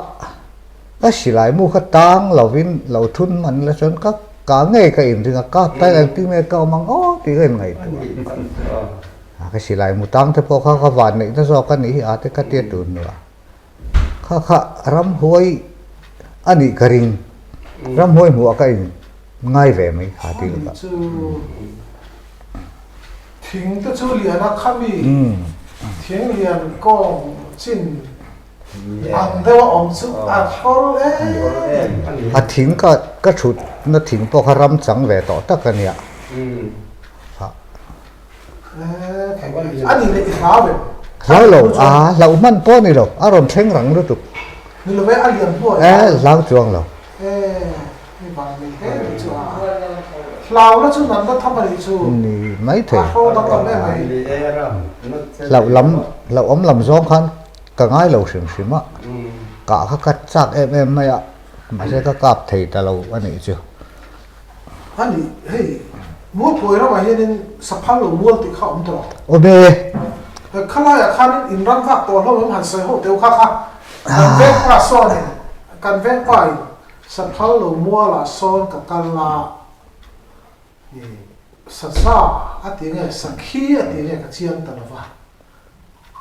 ka silai mu kha tang lovin lo thun hman la chuan ka ka ngei ka inring a, kap tai engtin nge ka awm ang aw tih ka inngaihtuah a. Ka silai mu tang te pawh kha ka van neihna zawk a nih hi a te ka tia tun hnuah. Kha kha ramhuai a nih ka ring, ramhuai hmuh ah ka in ngai ve mai kha ti lova. Chu thing te chu lian a khami thing lian kawng chin ang deuh a awm chu a thawl em. A thing ka ka thut na thing pawh kha ram chang ve tawh tak a nia. A nih leh i hlau em? Hlau lo, a hlauh hman pawh a ni lo, a rawn thleng rang lutuk. Ni lo e, a lian hnuai a. E, hlau chuang lo. E, mi van nei hle mai chu a. Hlau na chu nan la tham a nih chu. Ni mai thei. A hraw dang lam em mai. Hlauh lam, hlauh awm lam zawng khan ka ngai lo hrim hrim a. Kah kha ka chak em em mai a, mahse ka kap thei ta lo a nih chu. A ni, hei Mualpui ramah hianin Saphal lo mual tih kha a awm tawh. Awm e. Khalaiah khanin in ram vak tawh hlawm em han sawi ho teuh kha kha. Kan vengpa sawnin, kan vengpa in Saphal lo mualah sawn ka kal a, i saza a ti nge sakhi a ti nge ka chiang ta lova,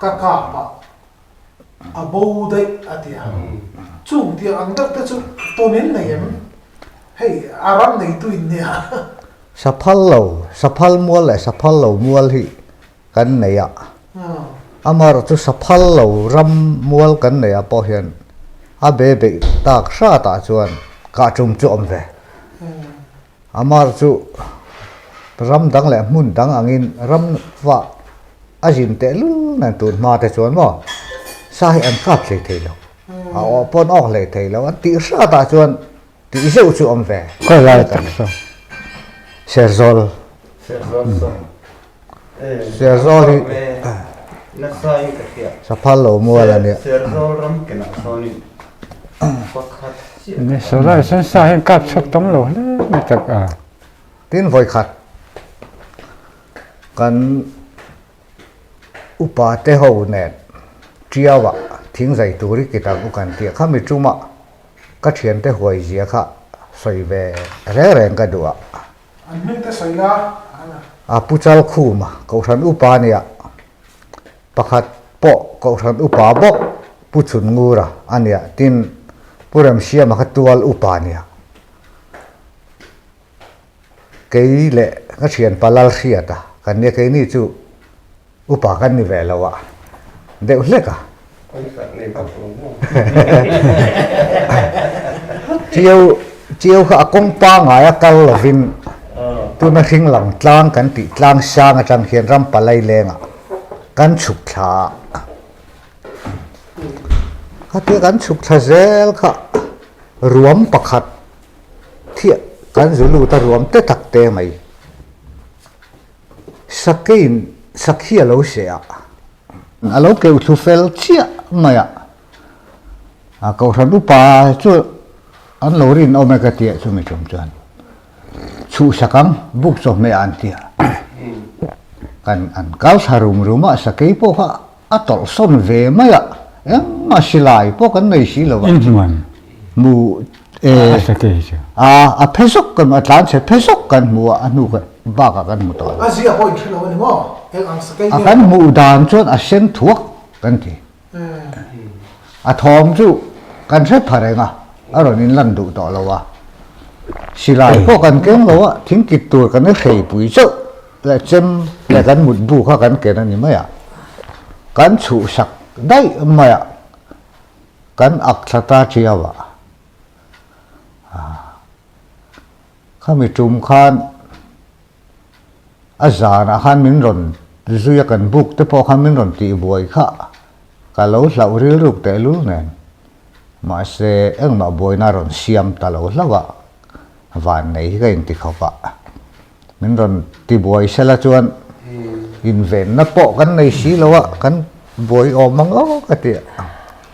ka kap a. A bo daih a ti a. Chung tiang ang deuh te chu tawn in nei em? Hei a ram neitu in nia. Saphal lo, saphal mual leh saphal lo mual hi kan nei a. Amaherawh chu saphal lo ram mual kan nei ah pawh hian a be beih tak hrat ah chuan kah tum chu awm ve. Amar chu ram dang leh hmun dang angin ram vah a zin teh lul nen tun hma te chuan maw sa hi an kap hlei thei lo, a awh pawn awk hlei thei lo an tih hrat ah chuan tih zeuh chu awm ve. Khawi lai tak saw? Serzawl. Serzawl saw. Serzawl hi saphal lo mual a nia. Serzawl ram kenah sawnin pakhat chiah. Ni sawlai sawn sa hian kap chhuak tam lo hle mai tak a. Tin vawikhat kan upa te ho nen Tiau ah thingzai tur i kit ang u kan tih a, khami tumah ka thiante huai zia kha sawi ve reng reng ka duh a. An hming te sawi la an a. A pu chal khum a, Kohhran upa a nia. Pakhat pawh Kohhran upa bawk Pu Chhun Ngura a nia, tin Pu Remsiama kha tual upa a nia. Kei leh ka thianpa Lalhriata kan nia, keini chu Upa kan ni ve lo a, deuh hlek a. Chiau chiau kha a kawng pangai a kal lovin tuna hring lang tlang kan tih tlang sang atang hian ram palai lengah kan chhuk thla a. Khatia kan chhuk thla zel kha ruam pakhat thiah kan zu lut a ruam te tak te mai. Sakeiin sakhi a lo seh a, a lo keuh thlu fel chiah mai a, a kohhran upa chu an lo rinawm e ka ti a chumi tum chuan chhuhsak ang buk chawhmeh ah an ti a, kan an kal thla rum rum a, sakei pawh kha a tawlh sawn ve mai a, engmah silai pawh kan nei si lo a, hmu. E a sakei chu. A a phe sawk kan a tlan chhe phe sawk kan hmu a, a hnu kan bakah kan hmu tawh lo. A zia pawh in hre lo a ni maw? Eng ang sakei A nge? kan hmuh dan chuan a sen thuak kan ti. A thawm chu kan hre pha reng a, a rawn in lan duh tawh lo a. Silai pawh kan keng lo a, thingkit tur kan i hreipui chauh leh chem leh kan mutbu kha kan ken a ni mai a. Kan chhuhsak daih mai a. Kan ak thla ta ṭiau a, khami ṭum khan a zanah khan min rawn zui a, kan buk te pawh khan min rawn tih buai kha ka lo hlauh rilruk tehlul nen, mahse engmah buaina a rawn siam ta lo hlauh a, vannei hi ka inti khawp a. Min rawn ti buai sela chuan invenna pawh kan nei si lo a, kan buai awm ang aw ka ti a.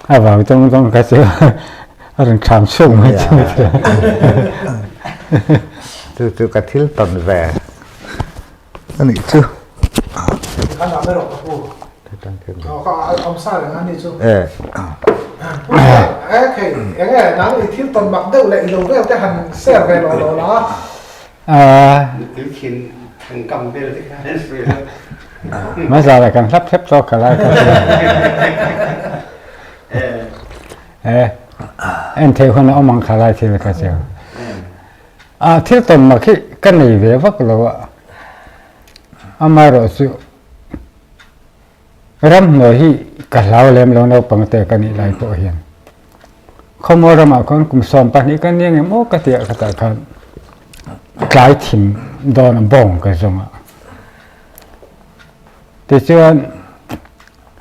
A vang tawng tawng kha chu a rawn thlam chhuak mai chu a ti a. Chu chu ka thil tawn ve a nih chu. Kha dah mai rawh ka pu. Awm sa reng a ni chu. E khei enge nang i thil tawn mak deuh leh i lo vel te han share ve lo lo la. Hmasa kan hlap thlep tawk kha lai ka e en thei hun a awm ang kha lai thil ka cheu a thil tawn mak hi ka nei ve vak lo a amaherawh chu Ramhnuai hi ka hlau lem lo naupang te ka nih lai pawh hian khawmaw ramah khawn kum 12 ka nia ngem aw ka tih ah khatah khan tlai thim dawn a bawng ka zawng a. Tichuan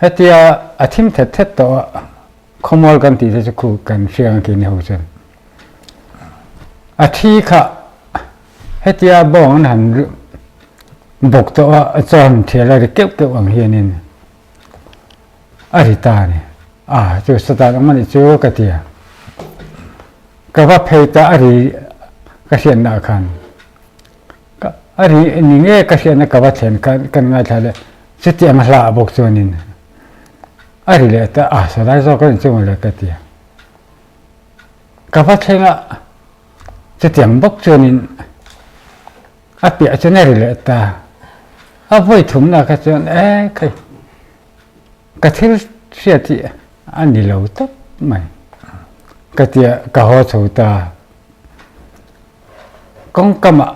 hetia a thim thet thet tawh a khawmawl kan tih te chu khu kan hria ang keini ho chuan a thi kha Hetia bawng an han bawk tawh a, a chaw han thial a ri keuh keuh ang hianin a ri ta a ni. A, chu satan awm a nih chu ka ti a. Ka va phei ta a ri ka hriatna ah khan a ri ni nge ka hriatna ka va thlen khan kan ngaithla leh chuti ang hla ah bawk chuanin a ri leh ta a, sawlai zawk a nih chu mawle ka ti a. Ka va thleng a. Chutiang bawk chuanin a piah chuan a ri leh ta. A vawi thumna kha chuan e khai ka thil hriat hi a ni lo tawp mai ka tia ka haw chho ta. Kawngkamah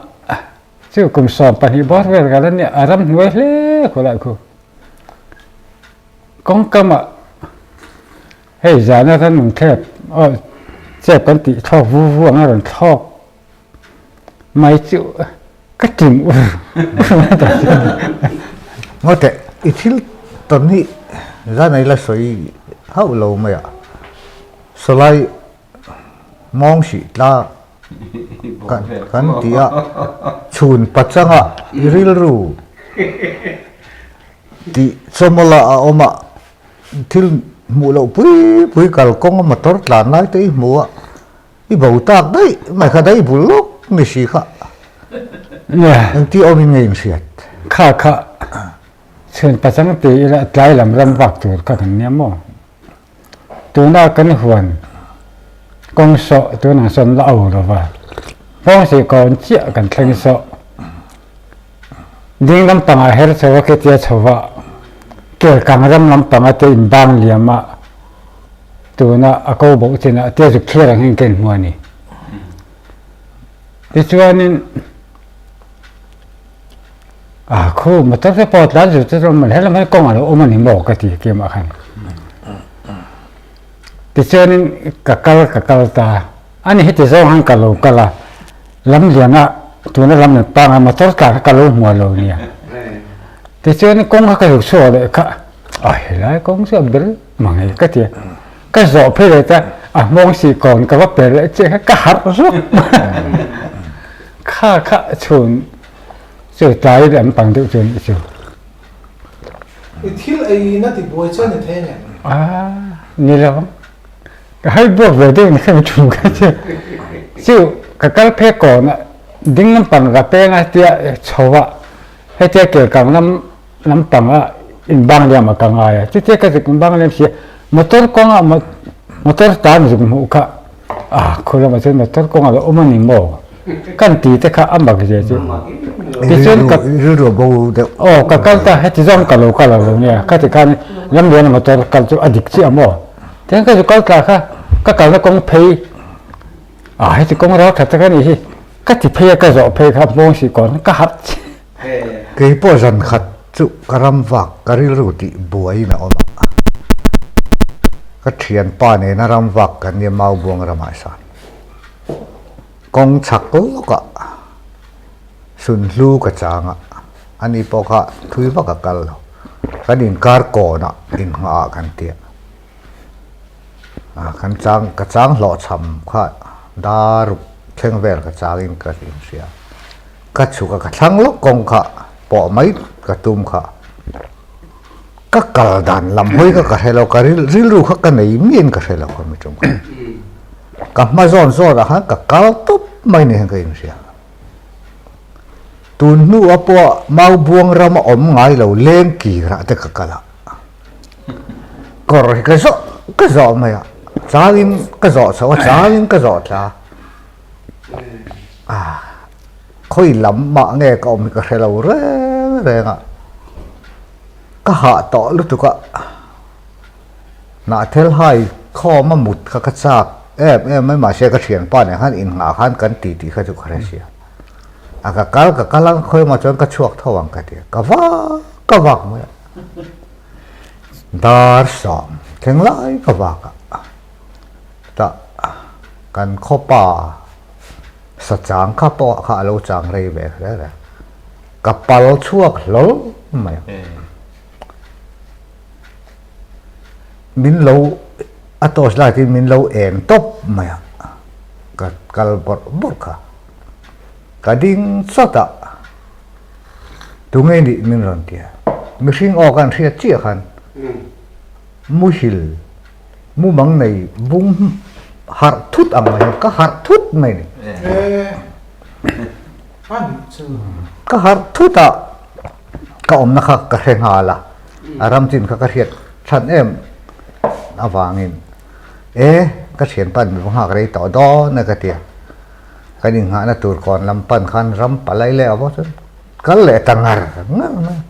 chu kum 12 bawr vel ka la nia a ramhnuai hle khawlai khu. Kawngkamah Hei zana kan rawn thlep aw chep kan tih thlawk vu vu ang a rawn thlawk mai chu ka tim ur ur mai ta chu. Ngawteh i thil tawn hi zan ei la sawi hauh lo mai a, sawlai mawng hrih tla kan ti a, chhun pachanga i rilru tih chawmawla a awm a. Thil hmuh loh pui pui kalkawng a motor tlan lai te i hmu a, i bo tak daih mai kha daih bul lawk ni si kha. Engti awmin nge in hriat? Kha kha chhun pachang ti ila tlai lam ram vak tur kha kan nia maw? Tuna kan huan kawng sawh tunah sawn la au lova, Pawngsi kawn chiah kan thleng sawh. Ding lampangah her chho a ketia chho a, Kelkang ram lampanga te inbang liam a, tuna a ko boh chinah tia zuk thlir ang hian ka inhmu a ni. Tichuanin a khu motor te pawh tlan zut zut awm a helam hi kawng a lo awm a ni maw ka ti keimah khan. Tichuanin ka kal ka kal ta. Ani heti zawng han ka lo kal a, lamliana tuna lamlian pangai motor tlan kha ka lo hmu a lo nia. Tichuan kawng kha ka zuk chhuak leh kha, a helai kawng chu a bel mang e ka ti a. Ka zawh phei leh ta, a hmawng si kawn ka va per leh chiah kha ka harh zawk mai. Kha kha chhun chu tlai lam pang deuh chu a nih chu. I thil ei in a ti buai chuan i thei ngem? A, ni lo ang. Ka hai buak ve deuh ni kha mi thu kha chu. Chu ka kal phei kawn a ding lampang ka peng a tia chho a hetia kelkang lam lampang a inbang liam a ka ngai a chutia ka zuk inbang liam si a motor kawng a motor tan zuk hmuh kha. A khu lamah chuan motor kawng a lo awm a ni maw? Kan ti te kha a mak zia chu. Tichuan ka Rilru a bo deuh. Aw ka kal ta heti zawng ka lo kal lo nia khati khan lamliana motor kal chu a dik chiah maw? Tichuan ka zu kal tla kha ka kalna kawng phei a heti kawng rau tha tak a nih hi ka ti phei a ka zawh phei kha hmawng si kawn ka harh chiah. Kei pawh zan khat chu ka ram vak ka rilru tih buaiin a awm a, ka thianpa nena ram vak kan nia Maubuang ramah san kawng chhak lawkah Sunhlu ka chang a, ani pawh kha thui vak a kal lo, kan inkar kawnah innghah ah kan tia a, kan chang ka chang hlawhchham kha daruk thleng vel ka changin ka inhria. Ka chhuk a, ka thlang lawk kawng kha pawh mai ka tum kha. Ka kal dan lam hawi kha ka hre lo, ka rilru kha ka nei miin ka hre lo kha mi tum kha. Ka hma zawn zawn ah khan ka kal tawp mai ni hian ka inhria. Tun hnu a pawh Maubuang ram a awm ngai lo leng kir ah te ka kal a. Kawr hi ka zawh ka zawh mai a, changin ka zawh chho a, changin ka zawh thla a. Khawi lam mah nge ka awm hi ka hre lo reng reng a, ka hah tawh lutuk a, hnahthel hai khawm a mut kha ka chak em em mai mahse ka thianpa nen khan innghah khan kan ti tih kha chu ka hre sia, a ka kal ka kal a khawi emaw chuan ka chhuak tho ang ka ti a, ka vak ka vak mai a, dar sawm thleng lai ka vak a. Tah kan khawpa sa chang kha pawh kha a lo chang rei ve hle reng. Ka pal chhuak hlawl mai a. Min lo a torch light in min lo eng tawp mai a. Ka kal bawrh bawrh kha. Ka ding chawt a. Tunge nih min rawn ti a. Mihring aw kan hriat chiah khan muhil Mumang nei bung harh thut ang mai ka harh thut mai ni. Ka harh thut a, ka awmna kha ka hre nghal a, a ram chin kha ka hriat chhan em avangin e ka thianpa in va nghak rei tawh dawn a ka ti a, kan inghahna tur kawn lam pan khan ram palai leh a bawk chuan kal leh ta ngar ngar mai a.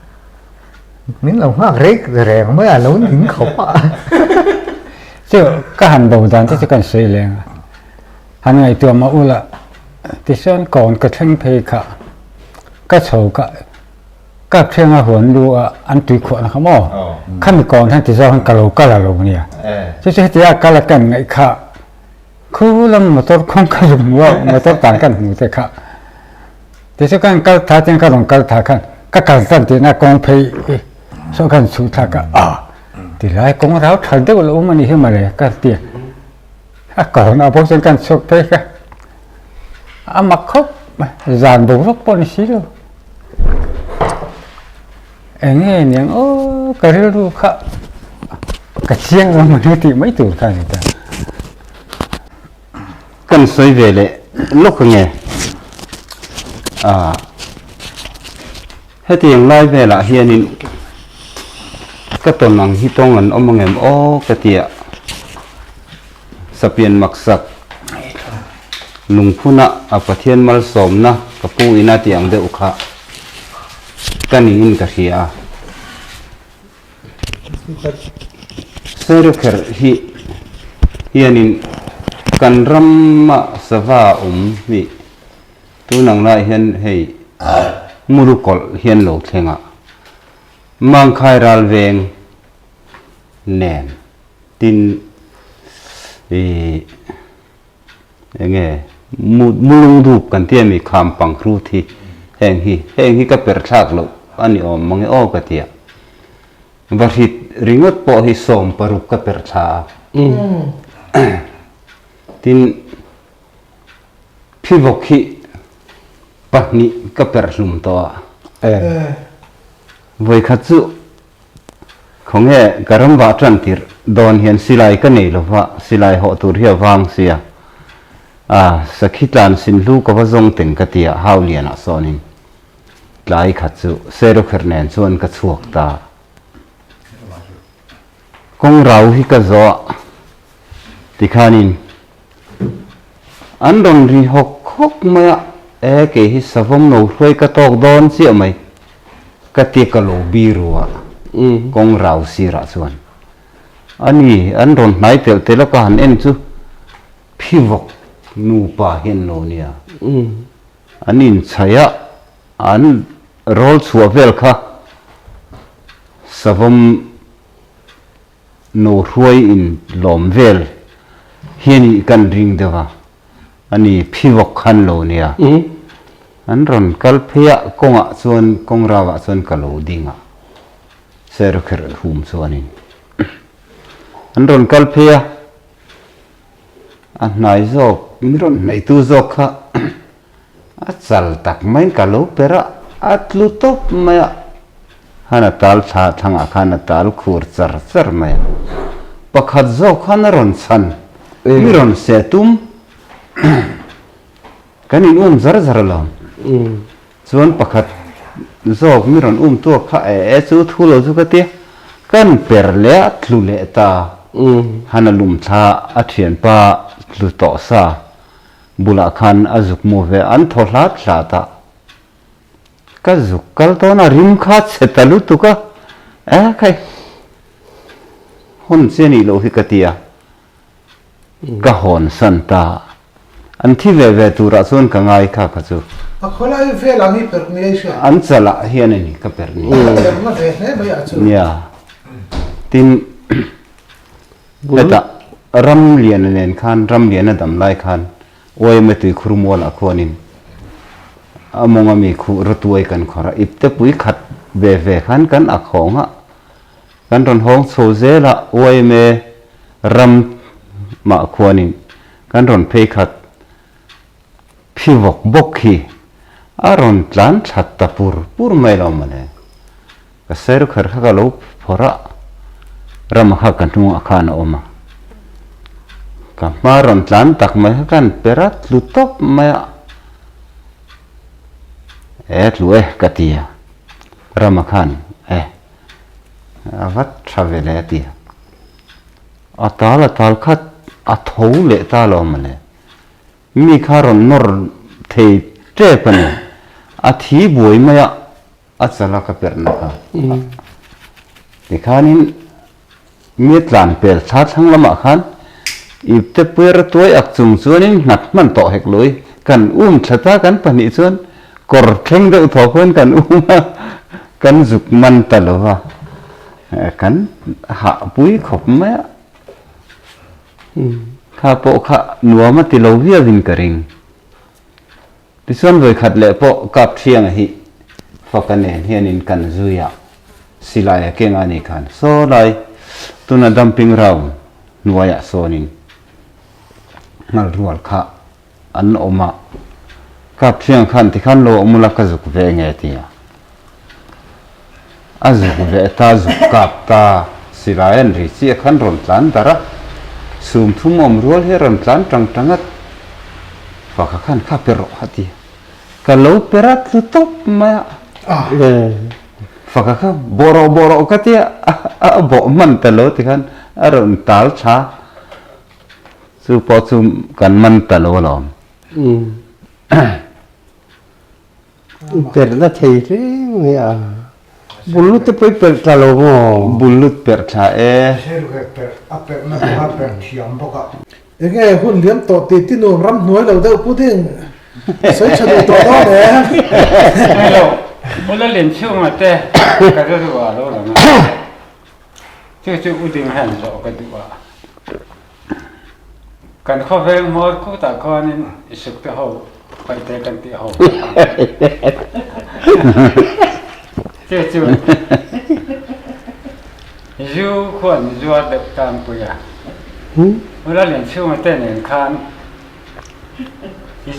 Min lo nghak rek reng mai a lo ning khawp a. Chu ka han bo dan te chu kan sawi leng a. Han ngaihtuah mah ula tichuan kawn ka thleng phei kha ka chho kha kap thlenga huan lu a an tui khuahna kha maw khami kawn hian tizawng hian ka lo kal a lo nia. Chu chu hetia kal a kan ngaih kha khu lam motor kawng ka zuk hmu a motor tan kan hmu te kha. Tichu kan kal tha chuan ka rawn kal tha khan ka kal tan tihna kawng phei saw khan chhuh thlak a a tilai kawng rau tha deuh lo awm a nih hi mawle ka ti a, a kalna bawk chuan kan chhuak phei kha a mak khawp mai zan boruak pawh ni si lo eng nge niang aw ka rilru kha ka chiang lo mai tih mai tur kha a ni ta. Kan sawi ve leh lawk ange. Ah hetiang lai velah hianin ka tawn ang hi tawng an awm angem aw ka ti a, Sapian maksak lungphuna a Pathian malsawmna ka pu ina tih ang deuh kha ka niin ka hria a. Serukher hi hianin kan rama sava awm hi tun ang lai hian hei Murukawlh hian lo thleng a, Mangkhai ral veng nen tin ih enge Mulungdup kan tia mi kham pang hrut hi heng hi heng hi ka per thlak loh a ni awm mange aw ka tia. Vahrit ringawt pawh hi 16 ka per thla a. Tin phivawk hi pahnih ka per hlum tawh a. Vawikhat chu Khawnge ka ram vah tan tirh dawn hian silai ka nei lova, silai hawh tur hi a vang sia. A, sakhi tlan sin hlu ka va zawng teng ka tia Haulianah sawnin tlai khat chu Serukher nen chuan ka chhuak ta. Kawng rau hi ka zawh a tikhanin. An rawn ri hawk hawk mai a, e kei hi savawm lo hruai ka tawk dawn chiah mai ka ti ka lo biru a, kawng rau sirah chuan a ni an rawn hnai telh telh a ka han en chu phivawk nupa hi an lo nia, an inchhaih a, an rawl chhuah vel kha savawm No hruai in lawm vel hi anih kan ring deuh a, ani phivawk khan lo nia. An rawn kal phei a, kawngah chuan kawng rauah chuan ka lo ding a, Serkherh hum chuanin an rawn kal phei a, a hnai zawk mi rawn hnaitu zawk kha A chal tak maiin ka lo per a, a tlu tawp mai a. Khan a tal thla thlangah khan a tal khur char char mai a. Pakhat zawk khan a rawn chhan, mi rawn seh tum kan in um zar zar alawm. Chuan pakhat zawk mi rawn um tuak kha e e chu thu lo chu ka tia, kan per leh a tlu leh ta. Han a lum thla a thianpa tlu tawh sa. Bulah khan a zuk mu ve an thaw hlat hlat a, ka zuk kal dawn a rim kha chhe ta lutuk a, eh khai hawn che nih loh hi ka ti a, ka hawn san ta, an thi ve ve turah chuan ka ngai kha kha chu. A khawlai vel ang hi perh ni a i hria? An chalah hian a ni ka perh ni. A perhna ve hle mai ah chu. Nia, tin. Hetah Ramliana nen khan, Ramliana dam lai khan Uaime tuikhur mualah khuanin a mawnga mi khuh rawtuai kan khawrh a, ipte pui khat ve ve khan kan ak hawng a, kan rawn hawng chho zel a, Uaime ram mah khuanin kan rawn phei khat phi vawk bawk hi a rawn tlan thlat ta pur pur mai lo mawle. Ka ser kher kha ka lo phawrh a, rama kha ka hnungah khan a awm a. Ka hma rawn tlan tak mai kha khan per a tlu tawp mai a, E tlu e ka ti a, rama khan e a va tha ve le a ti a. A tal a tal kha a tho leh ta lo mawle. Mi kha rawn nawr thei tep a ni, a thi buai mai a. A chala ka perhna kha. Tikhanin mi tlan pel thla thlang lamah khan ipte puer a tuai ak chung chuanin nghat hman tawh hek lui. Kan um thla ta kan pahnih chuan kawr thleng deuh thaw khuan kan um a, kan zuk man ta lo va, kan hah pui khawp mai a. Kha pawh kha nuam a ti lo viauin ka ring. Tichuan vawikhat leh pawh Kap Thianga hi Faka nen hianin kan zui a, silai a keng a ni khan saw lai tuna dumping round hnuaiah sawnin nghal rual kha an awm a, Kap Thianga khan tikhan lo awm ula ka zuk ve nge ti a, a zuk ve ta zuk kap ta silai an ri chiah khan rawn tlan darh a, sum thum awm rual hi a rawn tlan tang tang a. Faka khan kha pe rawh a ti. Ka lo pe rat tlu tawp mai a. Faka kha bawh rawh bawh rawh ka ti a, a bawh hman ta lo ti khan a rawn tal tha. Chu pawh chu kan man ta lo alawm. Perh na thei hle mai a. Bullut te pawh i perh tla lo maw? Bullut perh thla e. A perh na duh a perh thiam bawk a. Enge hun liam tawh tih ti nuam ram hnuai lo deuh pudding sawi tha duh tawh dawn em? Hello, Ula Lianchhunga te ka rilru ah lo lang a. Chu chu u ding hian zawh ka duh a. Kan khawvel hmawr khutah khuanin i suk te ho paihte kan tih ho Chu chu zu khuan zuar deuh tlangpui a. Ula Lianchhunga te nen khan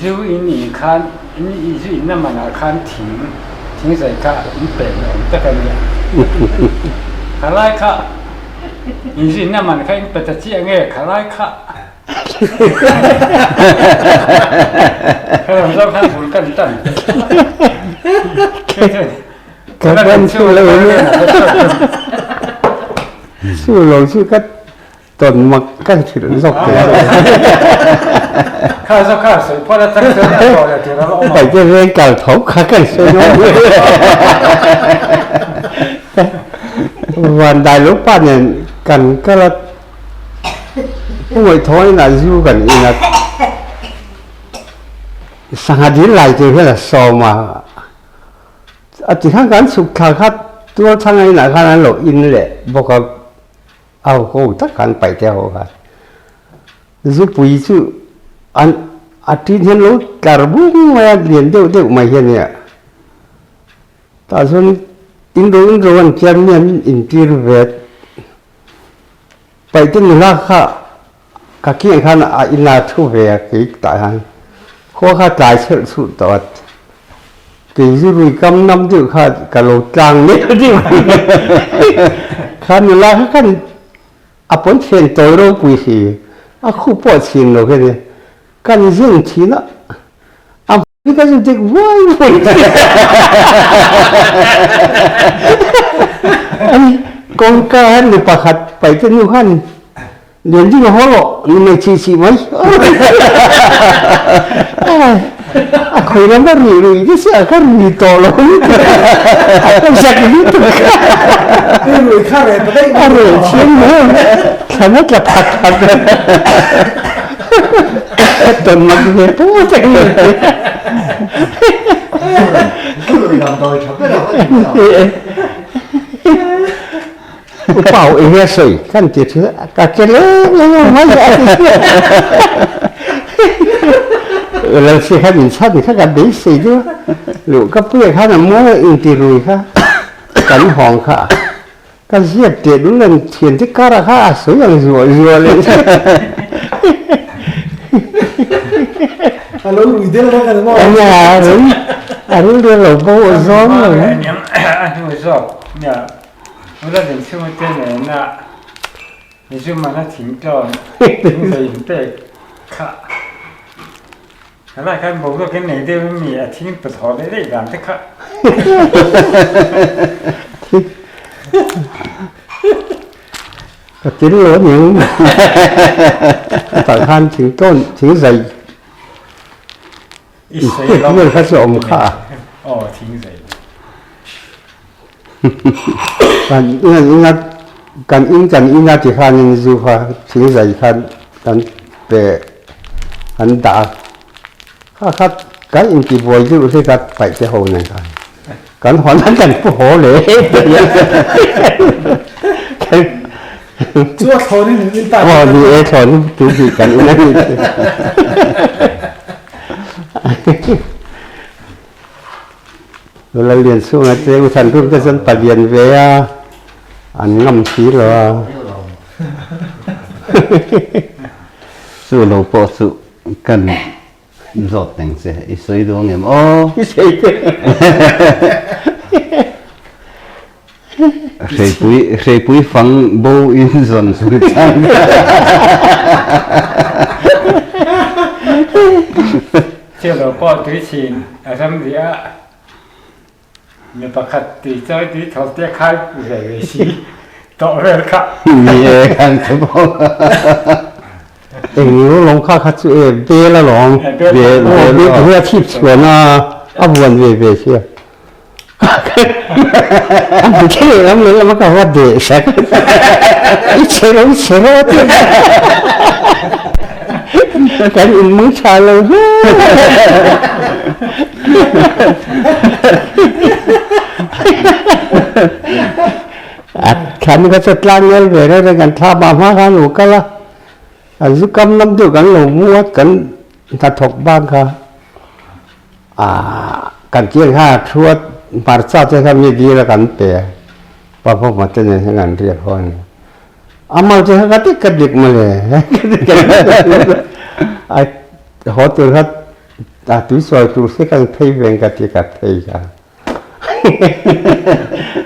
Zu in in khan in zu in na manah khan thing thing zai kha in pe ni awm tak a nia. Khalai kha in zu in na man kha in pe ta chiah nge khalai kha. Khalam zawk khan bul kan tan. Ka ban chu lo nia. Chu lo chu ka Tawn mak ka hrilh zawk thei a. Kha zawk kha sawi phawt a chang chuan a tawh leh tur a la awm ang. Paite veng kal tho kha kan sawi nawm hle. Van dai lo pa nen kan kal a, Pu Ngawihthawng inah zu kan in a, sangha dil lai tur hian a sawm a, a ti khan kan chhuk thla kha Tualthanga inah khan an lo in leh bawk a, a ho tak khan paih te ho khan zupui chu an a tin hian lo tlar bung mai a, lian deuh deuh mai hian nia. Tah chuan in ro in ro an chian mi an intir ve paihte nula kha ka kiang khan a ina thu ve a kei tah hian khua kha tlai chhelh chhulh tawh a kei zu rui kam nam deuh kha ka lo tlang mek deuh kha nula kha khan a pawn thian tawi ropui si a khup pawh a chhin lo hian kan zin thin a a Hi ka zu dik vuai vuai Ani kawngka han mi pakhat paite nu khan lian ding a haw rawh ni mai chih chih mai a khawi lam a ri rui te sia ka ri tawh lo a ka zak lutuk rui kha reh ta daih a reh chiang mai thlan a tla phat phat Tawn mak ve pawh tak ni. Upau eng a sawi kan ti thin a, ka ke leng leng a mai a ti chiah. Lalsi khan in chhan kha ka beisei deuh a, luh ka puia khan a mawi a inti rui kha kan hawng kha. Ka ziak teh dul an thian te kar ah kha a sawi ang zuah zuah leh A lo rui del reng a ni maw? Nia a rui a rui del lo bo zawng lo. A hnu zawk nia ula den chhung te nena Zumana thingtlawn thingzei in pek kha Helai khan boruak in nei deuh in mi a thing pe thaw leh daih dan te kha. Ka til lo aniang tah khan thing tawn thing zai vel kha chu a awm kha a. Aw thing zai. Kan in a kan in kan in a ti khanin zu kha thing zai khan kan pe an dah a kha kha kan intibuai deuh hlek a paih te ho nen khan kan hawn a kan pu haw leh Chu a thlawn in in ta aw ni e thlawn in tu hi kan in a ni. Lal Lianchhunga te U Thanrum te chuan palian ve a, an ngam si lo a. Chu lo pawh chu kan zawt teng che, i sawi duh ang em aw? I sawi teh. Hreipui hreipui fang bo in zawn chung chang. Thil lo pawh tui chhin a ram rih a, mi pakhat tui chawi tui thaw te khai ve ve si tawh vel kha. Ni e kan thu bawk. Eng lawng kha kha chu e bel a lawng. Bel bel a thip chhuan a a vuan ve ve sia. A hmu thei leh lam leh lam a ka va deh sak. I che ro i che ro ti. Kan in mung tha lo hle. A thlan kha chu tlang nel ve reng reng kan thla mah hma khan u kal a. A zu kam lam deuh kan lo mu a kan hnathawk bang kha. Aaa kan tih kha thuat hmarcha te kha mi dil a kan pe a, pa pawh te nen hian an riak ho a ni. A mal te kha ka dik ka dik mawle a haw tur kha a tui sawi tur si kan phei veng ka ti ka phei kha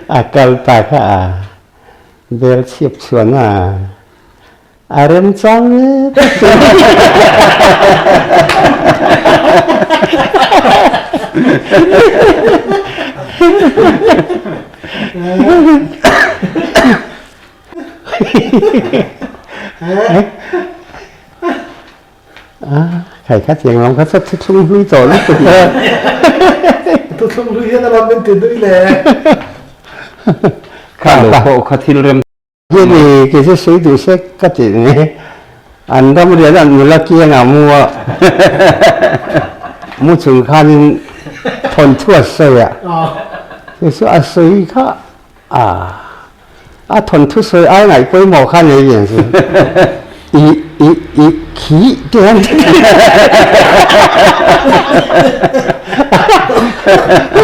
a kal ta kha a bel chhip chhuan a. A remchang e ka ti. Khai kha tiang lam kha chu thuthlung hlui tawh lutuk a. Thuthlung hlui hian a lam min ti nui le. Kha lo pawh kha thil rem. Hi ni kei chu sawi duh se ka ti ni. An ram rian an nula kiangah mu a mu chung khanin thawnthu a sawi a. Chu chu a sawi kha a a thawnthu sawi ai ngaih pawimawh kha nei ve ang chu. I i i khi tih an ti.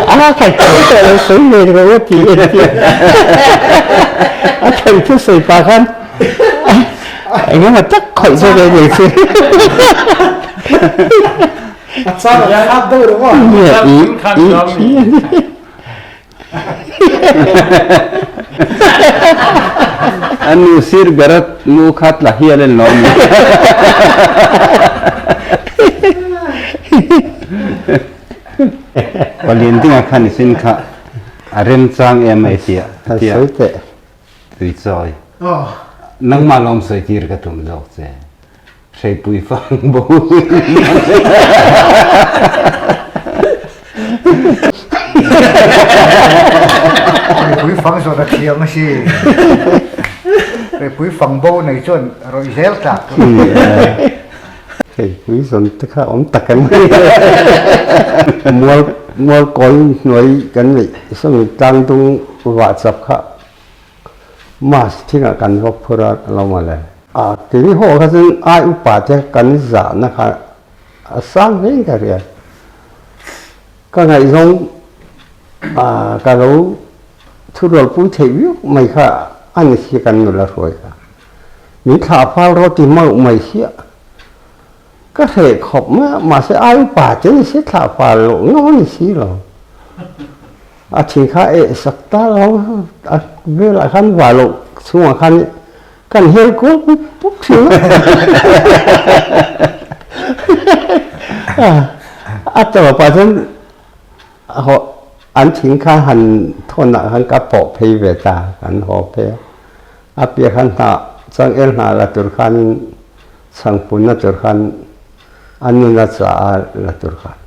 A khat tawh lo sawi ve rawh a ti a ti. A thawnthu sawi pah khan eng emaw tak khawih zawk e ni chu. A chang a khat deuh reng a. I i khi a ni. A nu sir ber a nu kha tla hial en lo mi. Palian dingah khan i sin kha a remchang em ai tia tia tui chawi. Nangmah lawm sawi tir ka tum zawk che. Hreipui fang bo. Hreipui fang zawn a thiam a si. Hreipui fang bo nei chuan rawih zel tlak. Hreipui zawn te kha awm tak an ni. Mual mual kawi hnuai kan neih sawmi tlangdung vah chap kha Mass thingah kan va phur a lo mawle. A kei ho kha chuan ai upa te kan zahna kha a sang hle ka ria. Ka ngaihzawng a ka lo thurualpui theih viau mai kha a ni si kan nula hruai kha. Min thlah fal rawh ti mauh mai sia. Ka hreh khawp mai a, mahse ai upa te ni si thlah fal loh ngam a ni si lo. A thin kha eh sak ta lo a velah khan vah loh chhungah khan kan hel kual pup pup thin a. A tawpah chuan haw an thing kha han thawnah khan ka pawh phei ve ta kan haw phei a. A piah khan hnah changel hnah la tur khan chhangpunna tur khan a nuna cha a la tur khan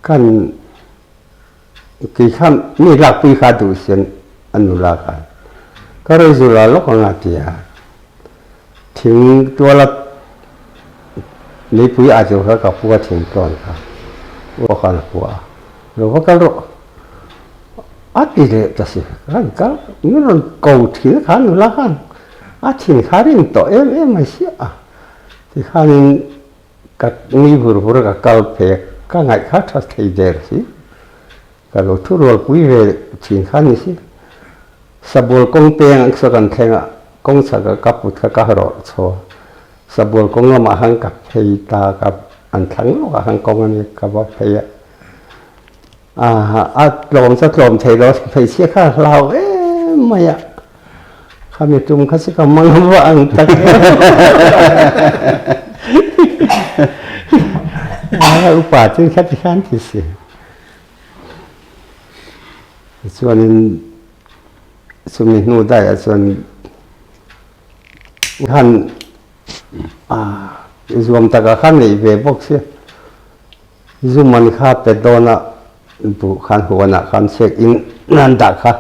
kan Kei kha mi lakpui kha duh sian a nula khan ka rawn zul a lawk ang a ti a, thing tuala meipui ah chu kha ka pu a thing tlawn kha aw khan a pua a, lo va kal rawh a ti leh ta si, ka han kal min rawn ko thin kha nula khan a thin kha rin tawh em em mai sia a, tikhanin Ka nui vur vur a ka kal phei a, ka ngaih kha tha thei der si. Ka lo thu rualpui ve thin kha ni si. Sabual kawng peng ang saw kan thleng a, kawng chhak ah ka put kha ka rawh chho a. Sabual kawng lamah khan ka phei ta ka an thlang lawk ah khan kawng a nia ka va phei a. A tlawm chu a tlawm thei lo, hmeichhia kha a hlau em mai a. Khami tum kha chu ka mang va ang tak em. Upa chu kha ti khan ti si. Chuanin chumi hnu daih ah chuan khan zuam takah khan neih ve bawk sia. Zu man kha pe dawn a duh khan huanah khan chek in an dah kha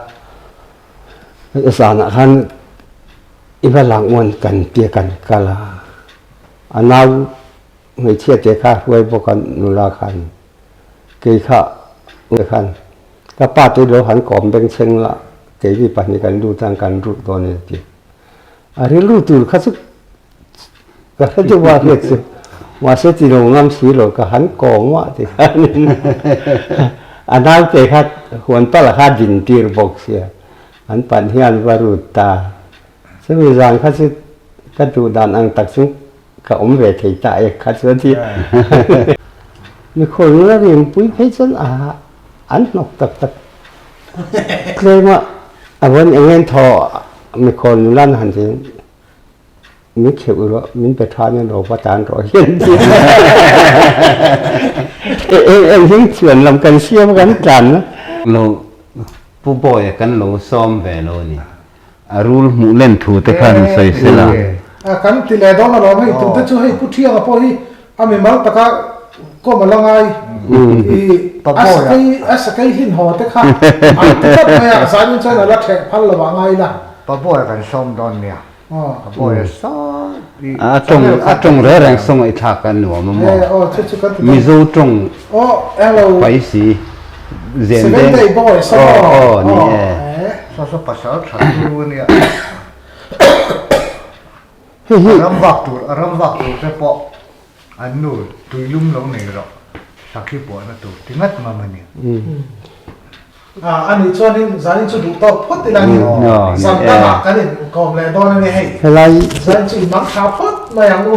zanah khan i va lang uan kan tia kan kal a, a nau hmeichhia te kha hruai bawk a nula khan kei kha khan ka pa te lo han kawm bengchheng la keini pahnih kan lut ang kan rut dawn a ni ti a rilru tur kha chu Ka hre deuh a hriat chu. Mahse ti lo ngam si lo ka han kawm a ti khanin a naute kha huan pala kha din tir bawk sia an pan hian va rut ta. Chumi zan kha chu ka duh dan ang tak chu ka awm ve thei ta e kha chu a ti. Mikhual nula rinpui phei chuan a an hnawk tak tak tlem a, a vawn eng en thaw mikhual nula an han ti. Min kheuh rawh, min pe tha nen ro va tan rawh hian ti. Eng eng chuan lam kan siam kan tlan na. Lo Pu Bawia kan lo sawm ve lo ni. A rul hmuh len thu te khan sawi se la. Kan ti leh dawn alawm hei tute chu hei Pu Thianga pawh hi. a mimal taka kawm a la ngai i a sakei a sakei hlin haw te kha an ti tlat mai a, zanin chuan a la ṭheh phal lo ah ngai la. Pabawi kan sawm dawn nia. Ka bawi a sawt i A tawng a tawng reng reng saw ngaihthlak a nuam a maw? Mizo tawng pai si zen deng aw aw ni e. Saw saw pasal tha chu ania. A ram vak tur a ram vak tur te pawh An nu tuilum lo nei rawh, sakhi puahna tur ti ngat ngam a ni. A nih chuanin zanin chu duh tawk phawt ila ni, zan dangah kan inkawm leh dawn a ni hei. Zanin chu i mang tha phawt mai ang u.